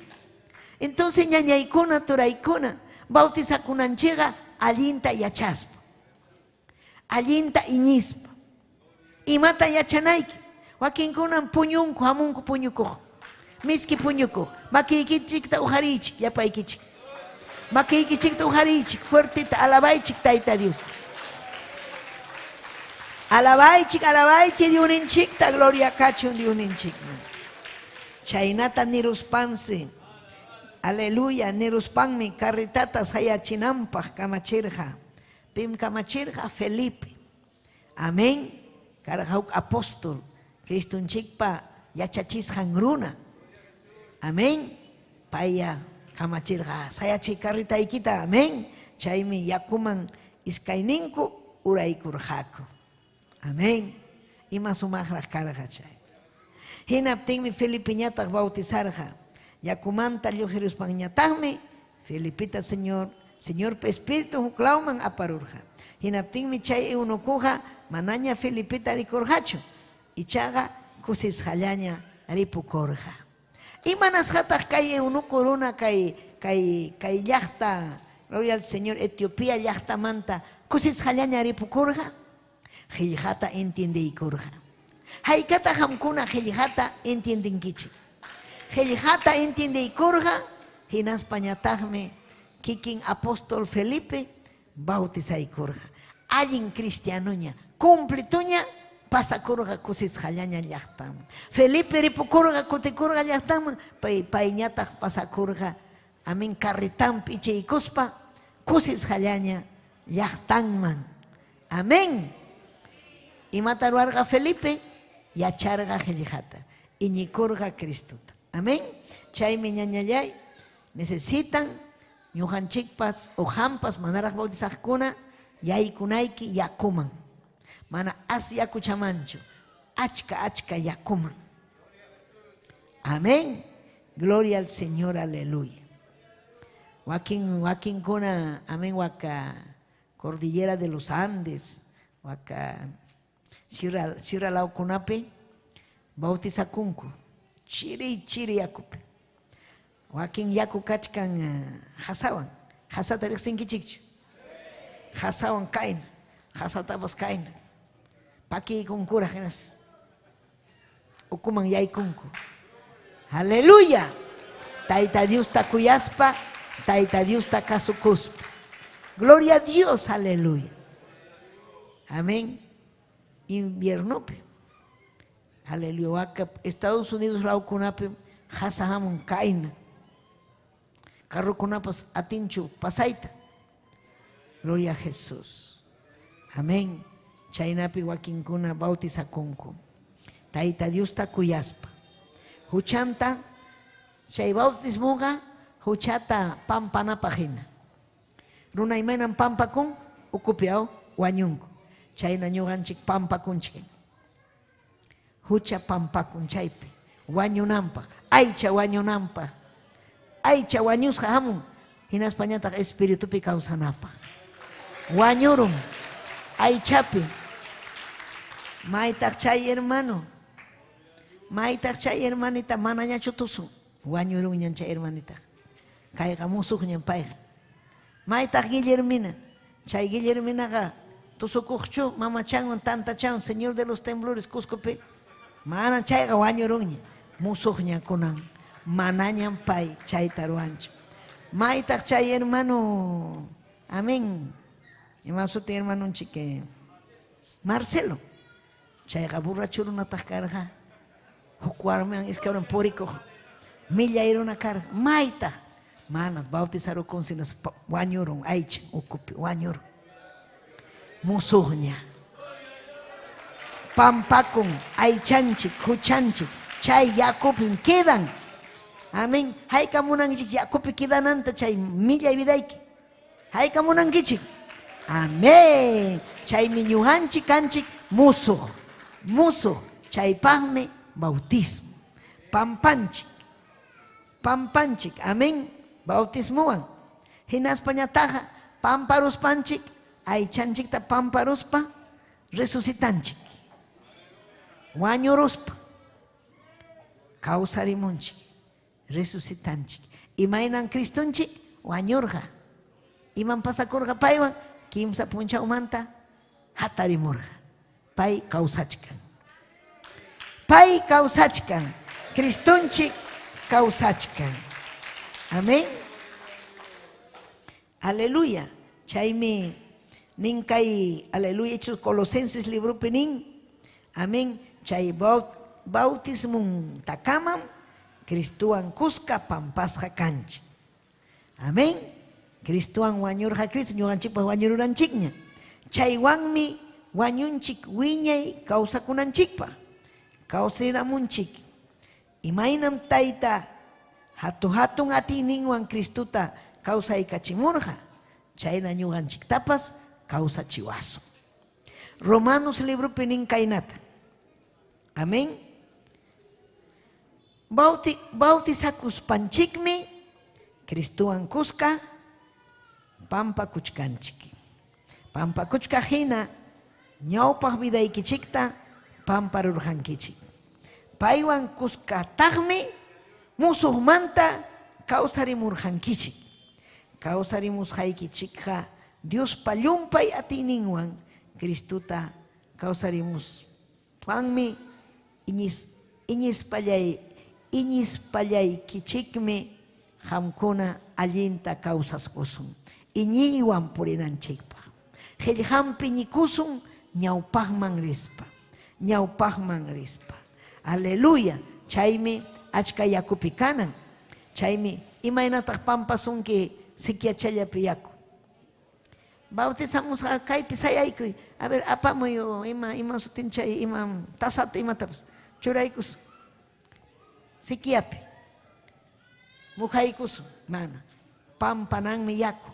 Entonces ñañaykuna, turaykuna, bautizakunanchikqa allinta yachaspa, allinta iñispa. Imata yachanayki? Wakinkunam puñunku, hamunku puñukuq, miski puñukuq. Makiykichikta uqariychik, llapaykichik. Makiykichikta uqariychik, fuerteta alabaychik Tayta Dios. Alabaychik, alabaychik Diosninchikta, gloria kachun Diosninchikman. Chaynata niruspansi, aleluya, niruspanmi carretata sayachinanpaq kamachirqa. Pim kamachirqa? Felipe. Amén. Karqa huk apóstol, Cristonchikpa yachachisqan runa. Amén. Payya kamachirqa, sayachiy carretaykita. Amén. Chaymi yakuman iskayninku uraykurqaku. Amén. Ima sumaqraq karqa chay. Hinaptinmi Felipeñataq bautizarqa. Yakumanta lluqsiruspanñataqmi Felipeta Señor, Señorpa Espíritun huklawman aparurqa. Hinaptinmi chay eunucoqa manaña Felipeta rikurqachu, ichaqa kusisqallaña ripukurqa. Imanasqataq kay eunuco runa kay kay kay llaqta, gloria al Señor, Etiopía llaqtamanta kusisqallaña ripukurqa? Qillqata entiendeykurqa. Haykataq qamkuna qillqata entiendenkichik? Qillqata entiendeykurqa, hinaspañataqmi kikin apóstol Felipe bautizaykurqa. Allin cristianoña, completoña pasakurqa kusisqallaña llaqtanman. Felipe ripukurqa, kutikurqa llaqtanman, pay payñataq pasakurqa, amén, carretanpi ichiykuspa kusisqallaña llaqtanman. Amén. Imata ruwarqa Felipe? Yacharqa qillqata, iñikurqa Cristota. Amén. Chaymi ñañallay necesitan ñuqanchikpas o qampas manaraq bautizaqkuna yaykunayki yakuman. Mana as yakuchamanchu, achka achka yakuman. Amén. Gloria al Señor, aleluya. Wakin wakinkuna, amén, waka Cordillera de los Andes, waka sierra sierra lawkunapi bautizakunku, chiri chiri yakupi. Wakin yaku kachkan hasawan, hasata riqsinkichikchu? Hasawan kayna, hasatapas kayna. Pakiykunkuraq hinas ukuman yaykunku. Aleluya. Tayta Diosta kuyaspa, Tayta Diosta kasukuspa. Gloria a Dios, aleluya. Amén. Inviernopi. Aleluya. Waka Estados Unidos lawkunapi hasa hamun kayna. Carrokunapas atinchu pasayta. Gloria a Jesús. Amén. Chaynapi wakinkuna bautizakunku. Tayta Diosta kuyaspa. Huchanta chay bautismoqa huchata pampanapaq hina. Runa imaynam pampakun ukupi aw wañunku. Chayna ñuqanchik pampakunchik. Hucha pampakun chaypi wañunanpaq, aycha wañunanpaq. Aycha wañusqa hamun hinaspañataq espiritupi kawsanapaq. Wañurun aychapi. Maytaq chay hermano? Maytaq chay hermanita manañachu tusun? Wañurunñam chay hermanitaqa. Kayqa musuqñam payqa. Maytaq Guillermina? Chay Guillerminaqa tusukuqchu mamachanwan tantachanwan Señor de los Temblores Cuscopi? Manam, chayqa wañurunña. Musuqña kunan. Manañam pay chayta ruwanchu. Maytaq chay hermano? Amén. Ima suti hermanonchik? Marcelo. Chayqa borracho runataq karqa. Huk warmiwan iskaywan purikuq millay runa karqa. Maytaq? Manas bautizarukunsi wañurun aychan ukupi wañurun. Musuqña. Pampakun aychanchik, huchanchik, chay yakupim quedan. Amén. Hayka munankichik yakupi quedananta chay millay vidayki. Hayka munankichik. Amén. Chaymi ñuqanchik kanchik musuq. Musuq. Chaypaqmi bautismo. Pampanchik. Pampanchik. Amén. Bautismowan. Hinaspañataqa pamparuspanchik, aychanchikta pamparuspa resucitanchik. Wañuruspa kawsarimunchik, resucitanchik. Imaynan Cristonchik wañurqa. Iman pasakurqa paywan kimsa punchawmanta hatarimurqa. Pay kawsachkan. Pay kawsachkan. Cristonchik kawsachkan. Amén. Aleluya. Chaymi nin kay aleluya Hechos Colosenses libropi nin. Amén. Chay bautismuntakamam Cristowan kuska pampasqa kanchik. Amén. Cristowan wañurqa Cristo ñuqanchikpas wañururanchikña. Chaywanmi wañunchik wiñay kawsakunanchikpaq. Kawsariramunchik. Imaynam tayta hatu hatun atiyninwan Cristota kawsaykachimurqa, chayna ñuqanchiktapas kawsachiwasun. Romanos libropi nin kaynata. Amén. Bautizakuspanchikmi Cristowan kuska pampakuchkanchik. Pampakuchkaq hina ñawpaq vidaykichikta pamparurqankichik. Paywan kuskataqmi musuqmanta kawsarimurqankichik. Kawsarimusqaykichikqa Diospa llumpay atiyninwan Cristota kawsarimuspanmi iñispallay iñispallaykichikmi qamkuna allinta kawsaskusun iñiywan purinanchikpaq. Qillqanpi ñikusun ñawpaqman rispa, ñawpaqman rispa. Aleluya. Chaymi achka yakupi kanan. Chaymi imaynataq pampasunki sikyachallapi yaku. Bautizamusqa kaypi sayaykuy. A ver, apamuy ima ima sutin chay ima tasata imatapas churaykusun. Sikyapi. Mujaykusun, mana. Pampananmi yaku.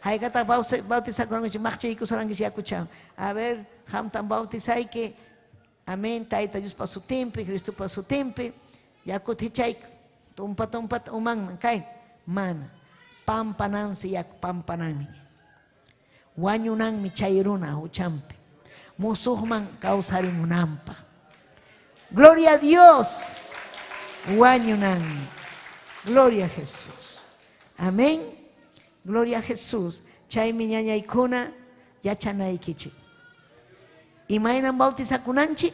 Haykataq bautizakurankichik maqchaykusurankichik yakuchawan. A ver, qamtam bautizayki. Amén, Tayta Diospa sutinpi, Cristopa sutinpi, yakuta hichayku. Tumpa tumpata umanman kay. Mana. Pampanansi yaku, pampananmi. Wañunanmi chay runa huchanpi. Musuqman kawsarimunanpaq. Gloria a Dios. Wañunanmi. Gloria a Jesús. Amén. Gloria a Jesús. Chaymi ñañaykuna yachanaykichik. Imaynam bautizakunanchik?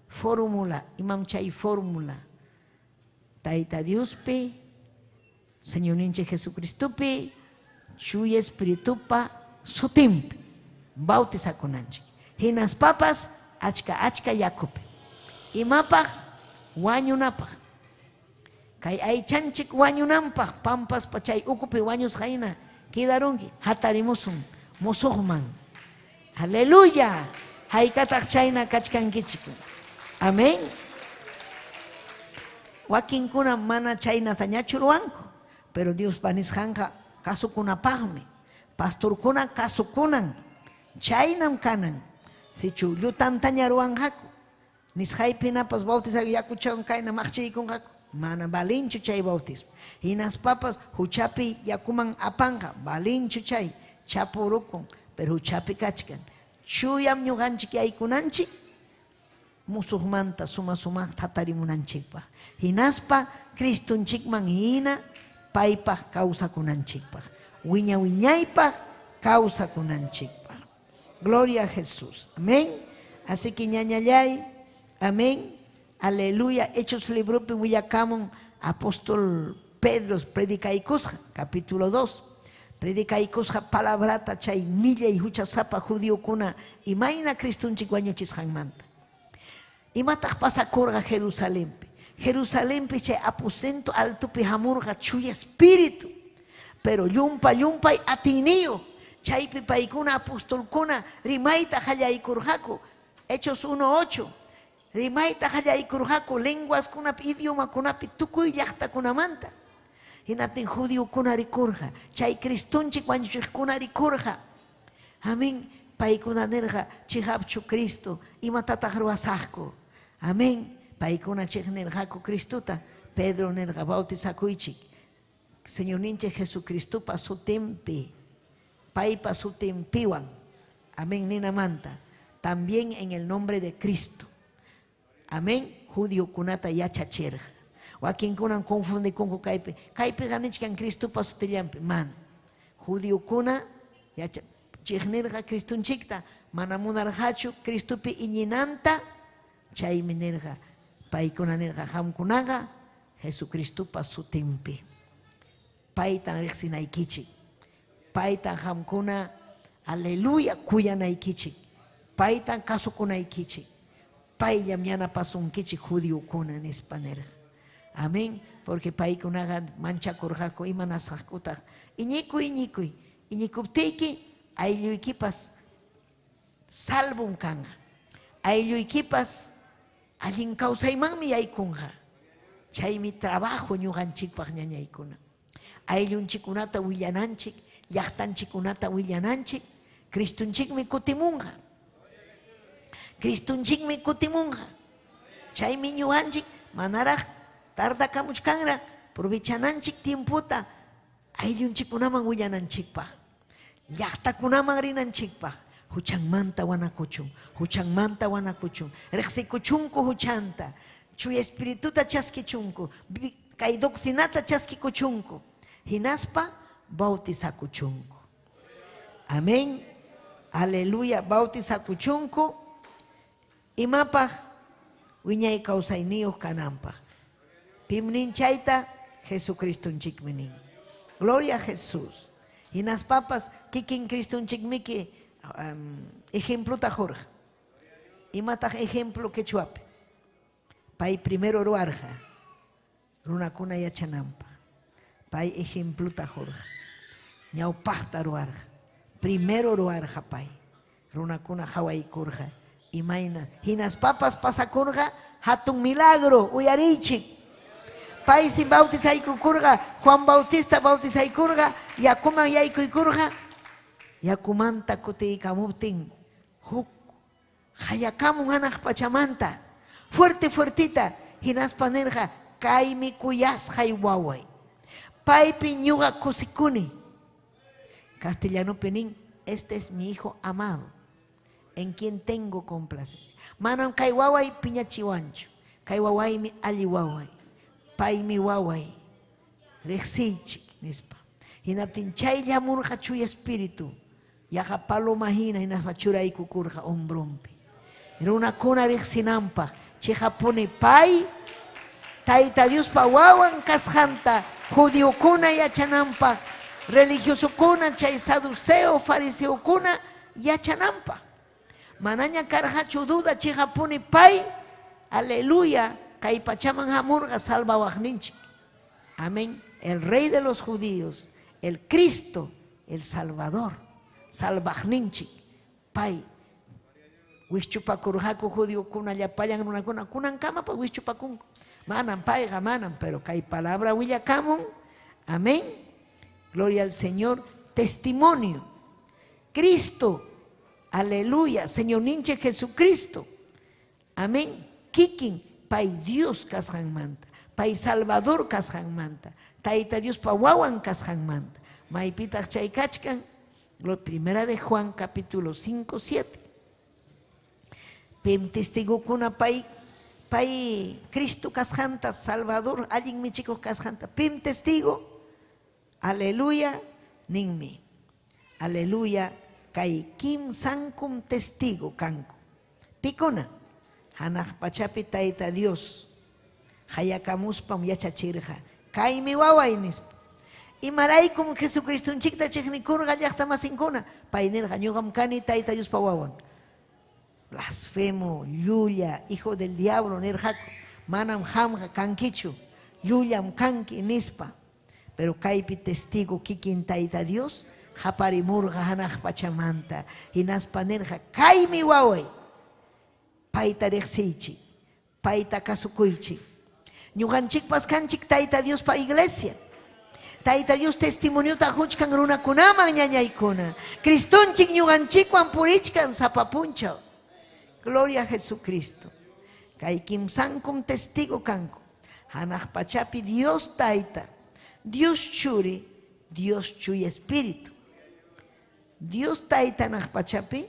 Fórmula, imam chay fórmula. Tayta Diospi, Señorninchik Jesucristopi, Chuya Espiritupa sutinpi bautizakunanchik. Hinaspapas achka achka yakupi. Imapaq? Wañunapaq. Kay aychanchik wañunanpaq pampaspa chay ukupi wañusqa hina quedarunki, hatarimusun musuqman. Aleluya. Haykataq chayna kachkankichik. Amén. Wakinkuna mana chaynatañachu ruwanku, pero Diospa nisqanqa kasukunapaqmi. Pastorkuna kasukunan, chaynam kanan. Sichu llutantaña ruwanqaku, nisqaypinapas bautizaku yakuchawan kayna maqchiykunqaku, mana valinchu chay bautismo. Hinaspapas huchapi yakuman apanqa, valinchu chay, chapurukun, pero huchapi kachkan. Chuyam ñuqanchik yaykunanchik, musuqmanta suma sumaqta hatarimunanchikpaq. Hinaspa Cristonchikman hina paypaq kawsakunanchikpaq. Wiña wiñaypaq kawsakunanchikpaq. Gloria a Jesús. Amén. Así que ñañallay, amén. Aleluya. Hechos libropi willakamun apóstol Pedro predicaykusqa, capítulo 2. Predicaykusqa palabrata chay millay huchasapa judiokuna imayna Cristonchik wañuchisqanmanta. Imataq pasakurqa Jerusalenpi? Jerusalenpi chay aposento altopi hamurqa chuya espíritu. Pero llumpa llumpay atiyniyuq. Chaypi paykuna apostolkuna rimayta qallaykurqaku. Hechos 1:8. Rimayta qallaykurqaku lenguaskunapi, idiomakunapi, tukuy llaqtakunamanta. Hinaptin judiokuna rikurqa, chay Cristonchik wañuchiqkuna rikurqa. Amén. Paykuna nirqa, chiqapchu Cristo, imatataq ruwasaqku. Amén. Paykuna chiqnirqaku Cristota. Pedro nirqa, bautizakuychik. Señorninchik Jesucristopa sutinpi, paypa sutinpiwan. Amén, ninamanta. También en el nombre de Cristo. Amén. Judiokunata yachachirqa. Wakinkunam confundikunku kaypi. Kaypiqa nichkan Cristopa sutillanpi. Mana. Judiokuna chiqnirqa Cristonchikta, mana munarqachu Cristopi iñinanta, chaymi nirqa, paykuna nirqa, qamkunaqa Jesucristopa sutinpi. Paytan riqsinaykichik. Paytan qamkuna, aleluya, kuyanaykichik. Paytan kasukunaykichik. Payllam yanapasunkichik judiokuna nispa nirqa. Amén. Porque paykunaqa manchakurqaku imanasqakutaq. Iñikuy, iñikuy. Iñikuptiyki aylluykipas salvum kanqa. Aylluykipas allin kawsaymanmi yaykunqa. Chaymi trabajo ñuqanchikpaq ñañaykuna. Ayllunchikkunata willananchik, llaqtanchikkunata willananchik, Cristonchikmi kutimunqa. Cristonchikmi kutimunqa. Chaymi ñuqanchik manaraq tardakamuchkanraq provechananchik tiempota ayllunchikkunaman willananchikpaq, llaqtakunaman rinanchikpaq, huchanmanta wanakuchun, huchanmanta wanakuchun, riqsikuchunku huchanta, chuya espirituta chaskichunku, kay doctrinata chaskikuchunku, hinaspa bautizakuchunku. Amén. Aleluya, bautizakuchunku. Imapaq wiñay kawsayniyuq kananpaq. Pim nin chayta? Jesucristonchikmi nin. Gloria a Jesús. Hinaspapas kikin Cristonchikmiki ejemplota qurqa. Imataq ejemplo quechuapi? Pay primero ruwarqa runakuna yachananpaq. Pay ejemplota qurqa. Ñawpaqta ruwarqa. Primero ruwarqa pay. Runakuna qhawaykurqa. Imayna. Hinaspapas pasakurqa hatun milagro uyariychik. Paysi bautizaykukurqa, Juan Bautista bautizaykurqa, yakuman yaykuykurqa, yakumanta kutiykamuptin huk hayakamun hanaq pachamanta, fuerte fuertita, hinaspa nirqa, kaymi kuyasqay waway. Paypi ñuqa kusikuni. Castellanopi nin, este es mi hijo amado, en quien tengo complacencia. Manam kay waway piñachiwanchu, kay wawaymi alli waway, paymi waway, riqsiychik nispa. Hinaptin chayllamurqa chuya espíritu, yaqa paloma hina hinaspa churaykukurqa hombrompi. Runakuna riqsinanpaq, chiqapuni pay Tayta Diospa wawan kasqanta judiokuna yachananpaq, religiosokuna chay saduceo, fariseokuna yachananpaq. Manaña karqachu duda chiqapuni pay, aleluya, kay pachaman hamurqa salvawaqninchik. Amén. El rey de los judíos, el Cristo, el Salvador, salvaqninchik, pay. Wischupakурqaku judiokuna llapallan runakuna kunankamapas wischupakunku. Manam payqa manam, pero kay palabra willakamun. Amén. Gloria al Señor. Testimonio. Cristo. Aleluya. Señor ninche Jesucristo. Amén. Kikin pay Dios kasqanmanta, pay Salvador kasqanmanta, Tayta Dios pa wawan kasqanmanta. Maypitaq chay kachkan? Primera de Juan capítulo 5, 7. Pim testigokuna pay pay Cristo kasqanta, Salvador, allin michikuq kasqanta. Pim testigo? Aleluya, ninmi. Aleluya, kay kimsankum testigo kanku. Pikuna, hanaq pachapi Tayta Dios hayakamuspam yachachirqa, kaymi waway nispa. Imaraykum Jesucristonchikta chiqnikurqa llaqtamasinkuna? Pay nirqa, ñuqam kani Tayta Diospa wawan. Blasfemo, llulla, hijo del diablo nirqaku. Manam qamqa kankichu, llullam kanki nispa. Pero kaypi testigo kikin Tayta Dios haparimurqa hanaq pachamanta. Hinaspa nirqa, kaymi waway. Payta riqsiychik, payta kasukuychik. Ñuqanchikpas kanchik Tayta Diospa iglesia. Tayta Dios testimoniota quchkan runakunaman ñañaykuna. Cristonchik ñuqanchikwan purichkan sapa punchaw. Gloria a Jesucristo. Kay kimsankum testigo kanku. Hanaq pachapi Dios Tayta, Dios Churi, Dios Chuya Espíritu. Dios Tayta hanaq pachapi,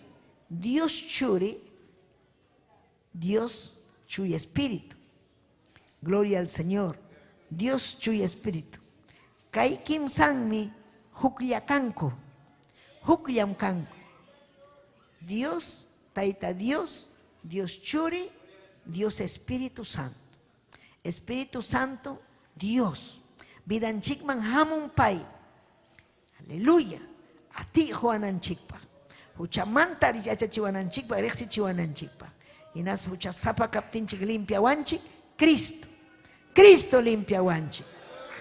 Dios Churi, Dios Chuya Espíritu. Gloria al Señor. Dios Chuya Espíritu. Kay kimsanmi huklla kanku. Hukllam kanku. Dios, Tayta Dios, Dios Churi, Dios Espíritu Santo. Espíritu Santo, Dios. Vidanchikman hamun pay. Aleluya. Ati huwananchikpaq. Huchamanta yachachiwananchikpaq, riqsichiwananchikpaq. Hinaspa huchasapa kaptinchik limpiawanchik, Cristo. Cristo limpiawanchik.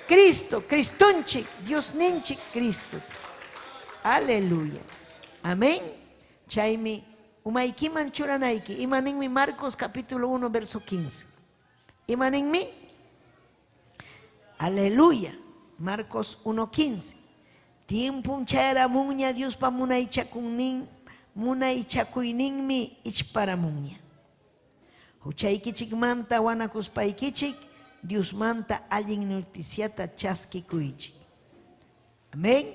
Cristo, Cristonchik, Diosninchik, Cristo. Aleluya. Amén. Chaymi umaykiman churanayki. Ima ninmi Marcos capítulo 1 verso 15. Ima ninmi? Aleluya. Marcos 1:15. Tiempum chayaramunña Diospa munaychakuynin munaychakuyninmi ichparamunña. Huchaykichikmanta wanakuspaykichik Diosmanta allin noticiata chaskikuychik. Amén.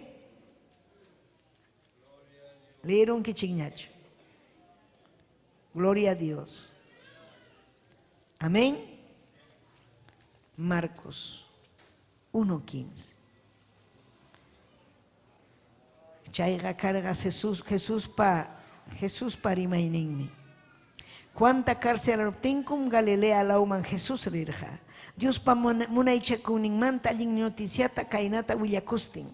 Leerunkichikñachu. Gloria a Dios. Amén. Marcos 1:15. Chayqa karqa Jesús, Jesuspa, Jesuspa rimayninmi. Juanta carcelaruptinkum Galilea lawman Jesús rirqa. Diospa munaychakuyninmanta allin noticiata kaynata willakustin.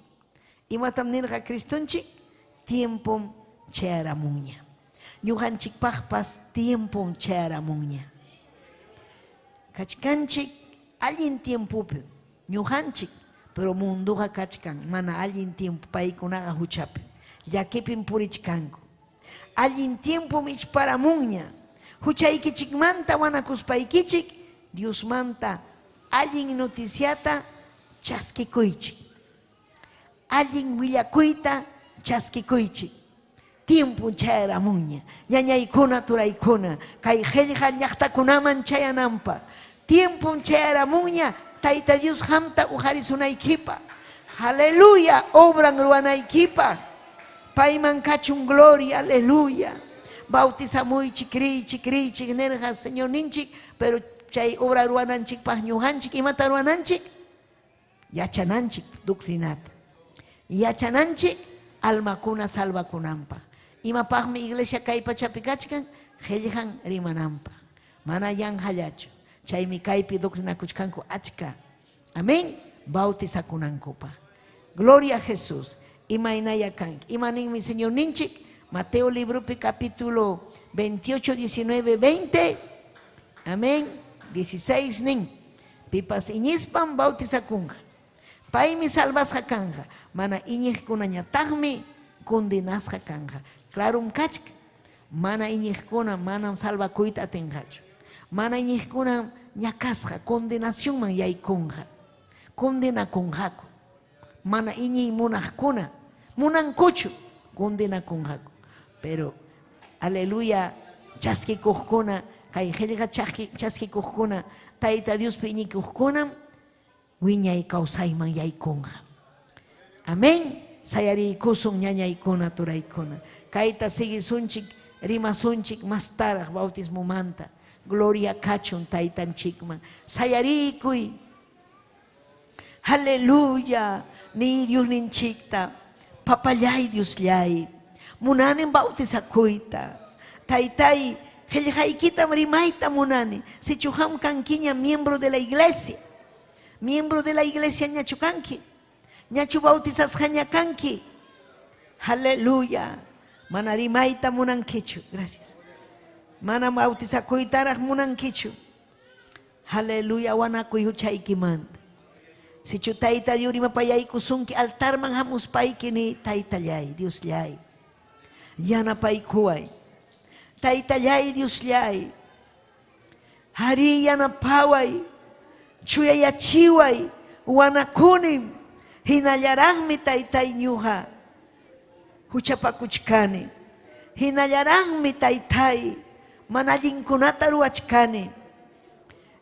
Imatam nirqa Cristonchik? Tiempom chayaramunña. Ñuqanchikpaqpas tiempom chayaramunña. Kachkanchik allin tiempopi, ñuqanchik, pero munduqa kachkan mana allin tiempo paykunaqa huchapi. Llakipim purichkanku. Allin tiempom ichparamunña. Huchaykichikmanta wanakuspaykichik, Diosmanta allin noticiata chaskikuychik. Allin willakuyta chaskikuychik. Tiempo chayaramunña. Ñañaykuna turaykuna kay qillqa llaqtakunaman chayananpaq. Tiempo chayaramunña Tayta Dios qamta uqarisunaykipaq. Aleluya, obran ruwanaykipaq. Payman kachun gloria, aleluya. Bautizamuychik, kriychik, kriychik nirqa Señorninchik, pero chay obra ruwananchikpaq ñuqanchik imata ruwananchik? Yachananchik doctrinata. Yachananchik almakuna salvakunanpaq. Imapaqmi iglesia kay pachapi kachkan? Qillqan rimananpaq. Mana yanqallachu. Chaymi kaypi doctrinakuchkanku achka. Amén. Bautizakunankupaq. Gloria a Jesús. Imaynaya kanki. Ima ninmi Señorninchik? Mateo libropi capítulo 28, 19, 20. Amén. 16 nin. Pipas iñispan bautizakunqa. Paymi salvasqa kanqa. Mana iñiqkunañataqmi condenasqa kanqa. Clarum kachkan. Mana iñiqkuna manam salvakuyta atinqachu. Mana iñiqkuna ñakasqa condenacionman yaykunqa. Condenakunqaku. Mana iñiy munaqkuna munankuchu condenakunqaku. Pero aleluya chaskikuqkuna kay qillqa chaskikuqkuna Tayta Diospi iñikuqkunam wiñay kawsayman yaykunqa. Amén. Sayariykusun ñañaykuna turaykuna. Kayta siguisunchik rimasunchik mastaraq bautismomanta. Gloria kachun Taytanchikman. Sayariykuy. Aleluya. Ni Diosninchikta. Papallay Diosllay. Munanim bautizakuyta. Taytay, qillqaykitam rimayta munani. Sichu qam kankiña miembro de la iglesia. Miembro de la iglesia ñachu kanki. Ñachu bautizasqaña kanki. Aleluya. Mana rimayta munankichu. Gracias. Mana bautizakuytaraq munankichu. Aleluya, wanakuy huchaykimanta. Sichu Tayta Dios rimapayaykusunki altarman hamuspayki ni Taytallay, Diosllay. Yanapaykuway. Taytallay, Diosllay. Arí yanapaway, chuyayachiway, wanakunim, hinallaraqmi taytay ñuqa huchapakuchkani. Hinallaraqmi taytay mana allinkunata ruwachkani.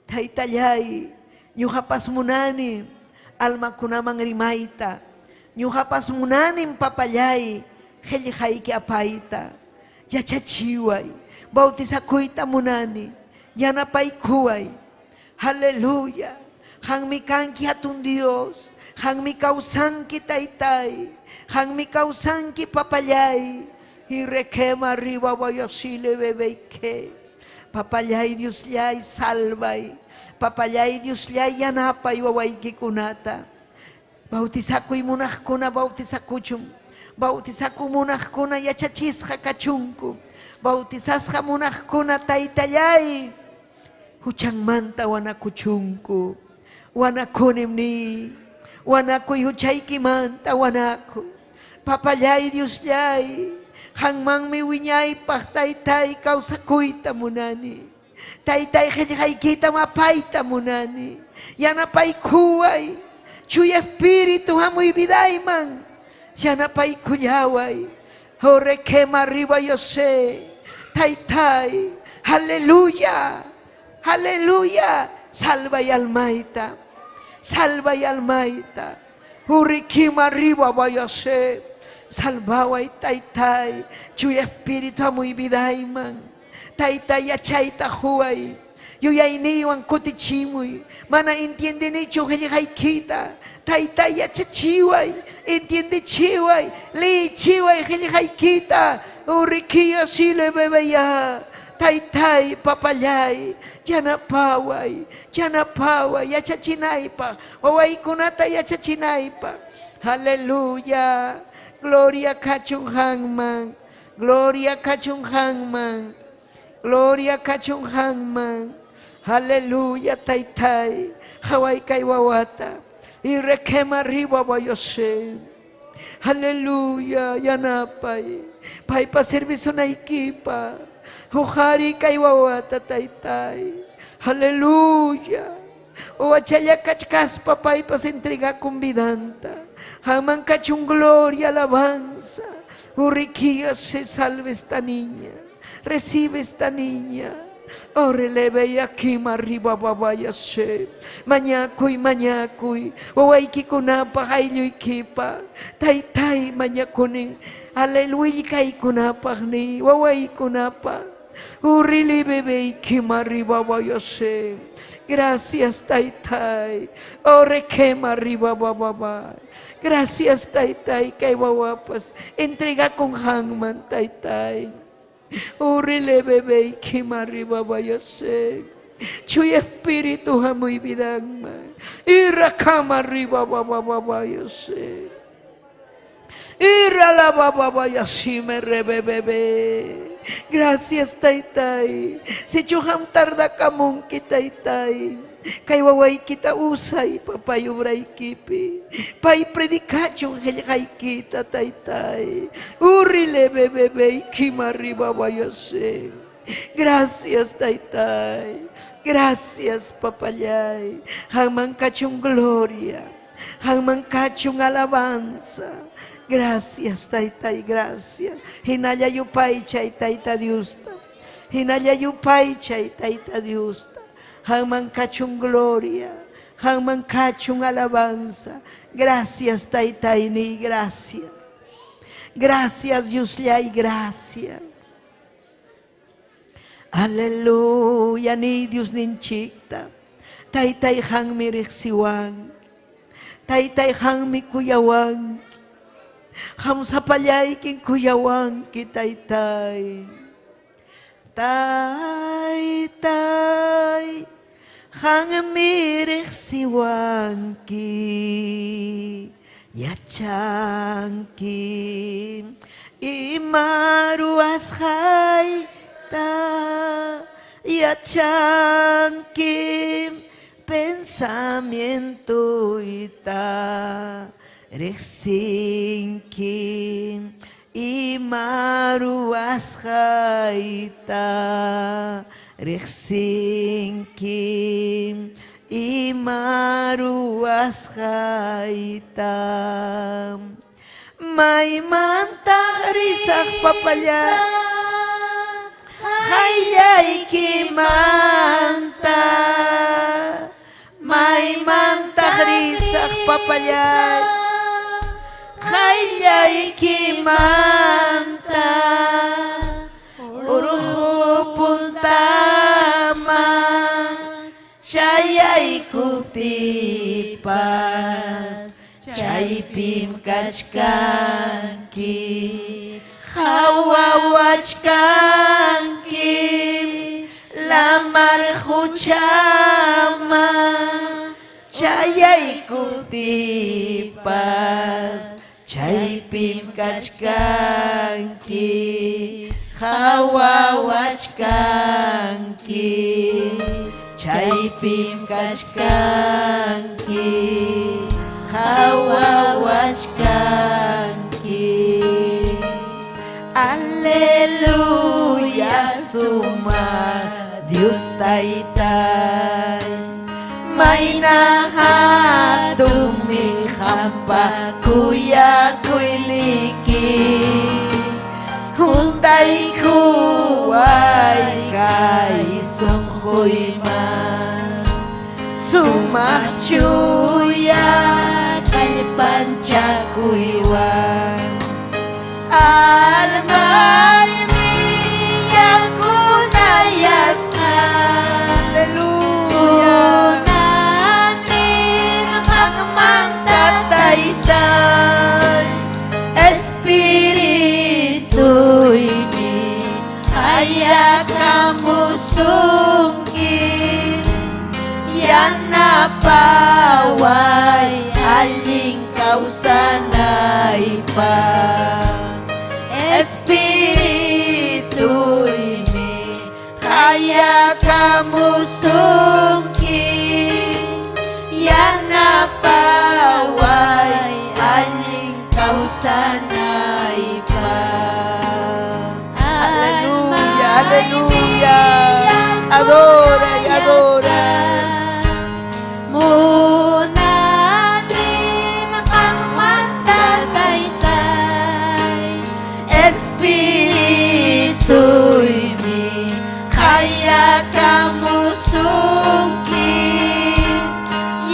Taytallay, ñuqapas munani almakunaman rimayta. Ñuqapas munanim papallay qillqayki apayta. Yachachiway, bautizakuyta munani, yanapaykuway. Aleluya. Qanmi kanki hatun Dios. Qanmi kawsanki taytay. Qanmi kawsanki papallay. Y requema arriba vayasile bebeike. Papallay Diosllay salvay. Papallay Diosllay yanapay wawaykikunata. Bautizakuy munaqkuna bautizakuchun. Bautizaku munaqkuna yachachisqa kachunku. Bautizasqa munaqkuna taytallay. Huchanmanta wanakuchunku. Wanakunim ni. Wanakuy huchaykimanta wanaku. Papallay Diosllay. Qanmanmi wiñaypaq taytay kawsakuyta munani. Taytay qillqaykita mapayta munani. Yanapaykuway. Chuya espíritu hamuy vidayman. Yanapaykullaway. Orequema arriba yo sé. Taytay. Aleluya. Aleluya. Salva y almaita. Salva y almaita. Urikima arriba vayase. Salvaway taytay. Chuya espíritu hamuy vidayman. Taytay yachayta huway. Yuyayniywan kutichimuy. Mana entiendenichu qillqaykita. Taytay yachachiway. Entiendechiway. Liyichiway qillqaykita. Urikiya sile bebeya. Taytay papallay. Yanapaway. Yanapaway. Yachachinaypaq. Wawaykunata yachachinaypaq. Aleluya. Gloria kachun qanman. Gloria kachun qanman. Gloria kachun qanman. Aleluya, taytay. Haway kay wawata. Y requema arriba vayose. Aleluya, yanapay. Paypa servisunaykipa. Huqari kay wawata taytay. Aleluya. Wawachalla kachkaspa paypas entregakun vidanta. Qanman kachun gloria, alabanza. Urriquía se salve esta niña. Recibe esta niña. Orelebe yakima arriba babaya se. Mañakuy, mañakuy. Wawaykikunapaq aylluykipa. Taytay mañakunin. Aleluya kaykunapaq ni. Wawaykunapaq. Urili bebe ikima arriba se. Gracias, taytay. Orekema arriba bababa. Gracias, taytay. Kay wawapas. Entrega con hangman, taytay. Urrile bebe ikima arriba vayase. Chuy espíritu hamuy vidangma. Irakama arriba baba vayase. Ira la baba vayasime rebebebe. Gracias, taytay. Si chuham tarda kamunki, taytay. Kay wawaykita usay, papay ubraykipi. Pay predikachun qillqaykita, taytay. Urrile bebebe ikima arriba vayase. Gracias, taytay. Gracias, papallay. Qanman kachun gloria. Qanman kachun alabanza. Gracias, taytay, gracias. Hinalla yupaychay, tayta Diosta. Hinalla yupaychay, tayta Diosta. Qanman kachun gloria. Qanman kachun alabanza. Gracias, taytayni, gracias. Gracias, Diosllay, gracias. Aleluya, ni Dios ninchikta. Taytay qanmi riqsiwanki. Taytay qanmi kuyawanki. Qam sapallaykin kuyawanki, taytay. Taytay, qanmi riqsiwanki. Yachanki ima ruwasqayta. Yachanki pensamientoyta. Riqsinki Ima ruwasqayta riqsinki, ima ruwasqayta. Maymantaq risaq papalla qayllaykimanta, maymantaq risaq papallay qayllaykimanta, urqu puntaman chayaykuptipas chaypim kachkanki, qhawawachkanki lamar quchaman chayaykuptipas chaypim kachkanki, qhawawachkanki chaypim kachkanki, qhawawachkanki. Aleluya, sumaq Dios Taytay, mayna hatunmi qampa kuyakuyniyki, huntaykuway kay sunquyman, sumaq chuya kallpanchakuywan. Almaymi yakunayasqa, aleluya, qanmanta Taytay, Espirituymi qayakamusunki, yanapaway allin kawsanaypaq. Espirituymi qayakamusunki, yanapaway allin kawsanaypaq. Aleluya, aleluya. Adora y adora. Munanim qanmanta Taytay, Espirituymi qayakamusunki,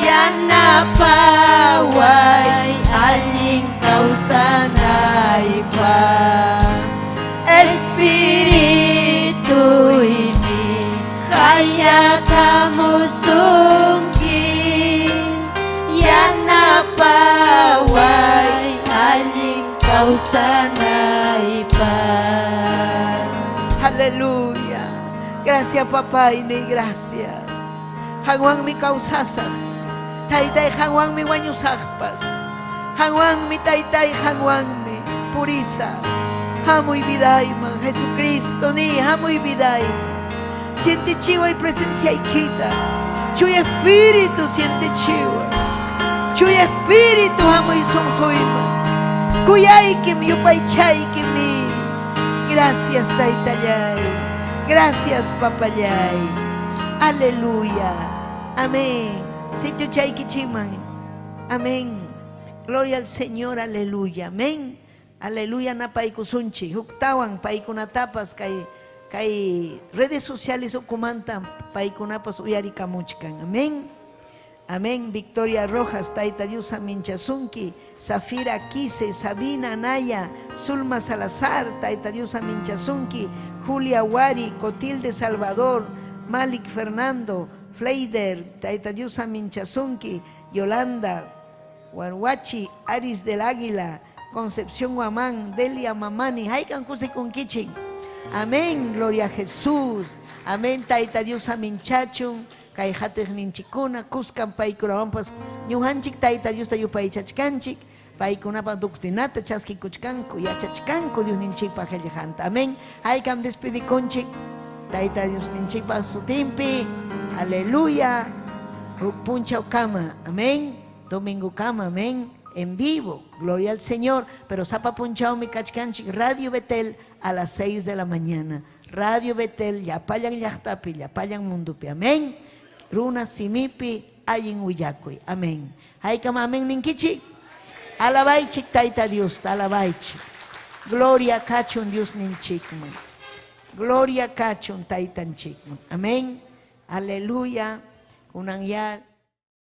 yanapaway allin kawsanaypaq. Espirituymi qayakamusunki, yanapaway allin kawsanaypaq. Aleluya. Gracias, papá, y gracias. Qanwanmi kawsasaq. Taytay, qanwanmi wañusaqpas. Qanwanmi, taytay, qanwanmi purisaq. Hamuy vidayman, Jesucristo, ni hamuy vidayman. Siente chiwa y presenciaykita. Chuya espíritu siente chiwa. Chuya espíritu hamuy sunquyman. Kuyaykim yupaychaykim ni. Gracias, Taytallay. Gracias, papallay. Aleluya. Amén. Sitiochaykichikman. Amén. Gloria al Señor, aleluya. Amén. Aleluya, napaykusunchik. Huktawan paykunatapas kay kay redes sociales ukumanta paykunapas uyarikamuchkan. Amén. Amén. Victoria Rojas, Tayta Dios aminchasunki. Zafira Quise, Sabina Naya, Zulma Salazar, Tayta Dios aminchasunki. Julia Wari, Cotilde Salvador, Malik Fernando, Fleider, Tayta Dios aminchasunki. Yolanda Warwachi, Aris del Águila, Concepción Guamán, Delia Mamani, Haikan kusikunkichik. Amén, gloria a Jesús. Amén, Tayta Dios aminchachun. Kay hatiqninchikkuna kuskan paykunawanpas ñuqanchik Tayta Diosta yupaychachkanchik, paykunapaq doctrinata chaskikuchkanku, yachachkanku Diosninchikpaq qillqanta. Amén. Haykam despedikunchik Tayta Diosninchikpaq sutinpi. Aleluya. Huk punchaw kama. Amén. Domingo kama. Amén. En vivo, gloria al Señor. Pero sapa punchawmi kachkanchik Radio Betel a las 6 de la mañana. Radio Betel, llapallan llaqtapi, llapallan mundupi. Amén. Runa simipi allin willakuy. Amén. Haykam amén ninkichik. Alabaychik Tayta Dios, alabaychik. Gloria kachun Dios ninchikman. Gloria kachun Taytanchikman. Amén. Aleluya. Kunan ya.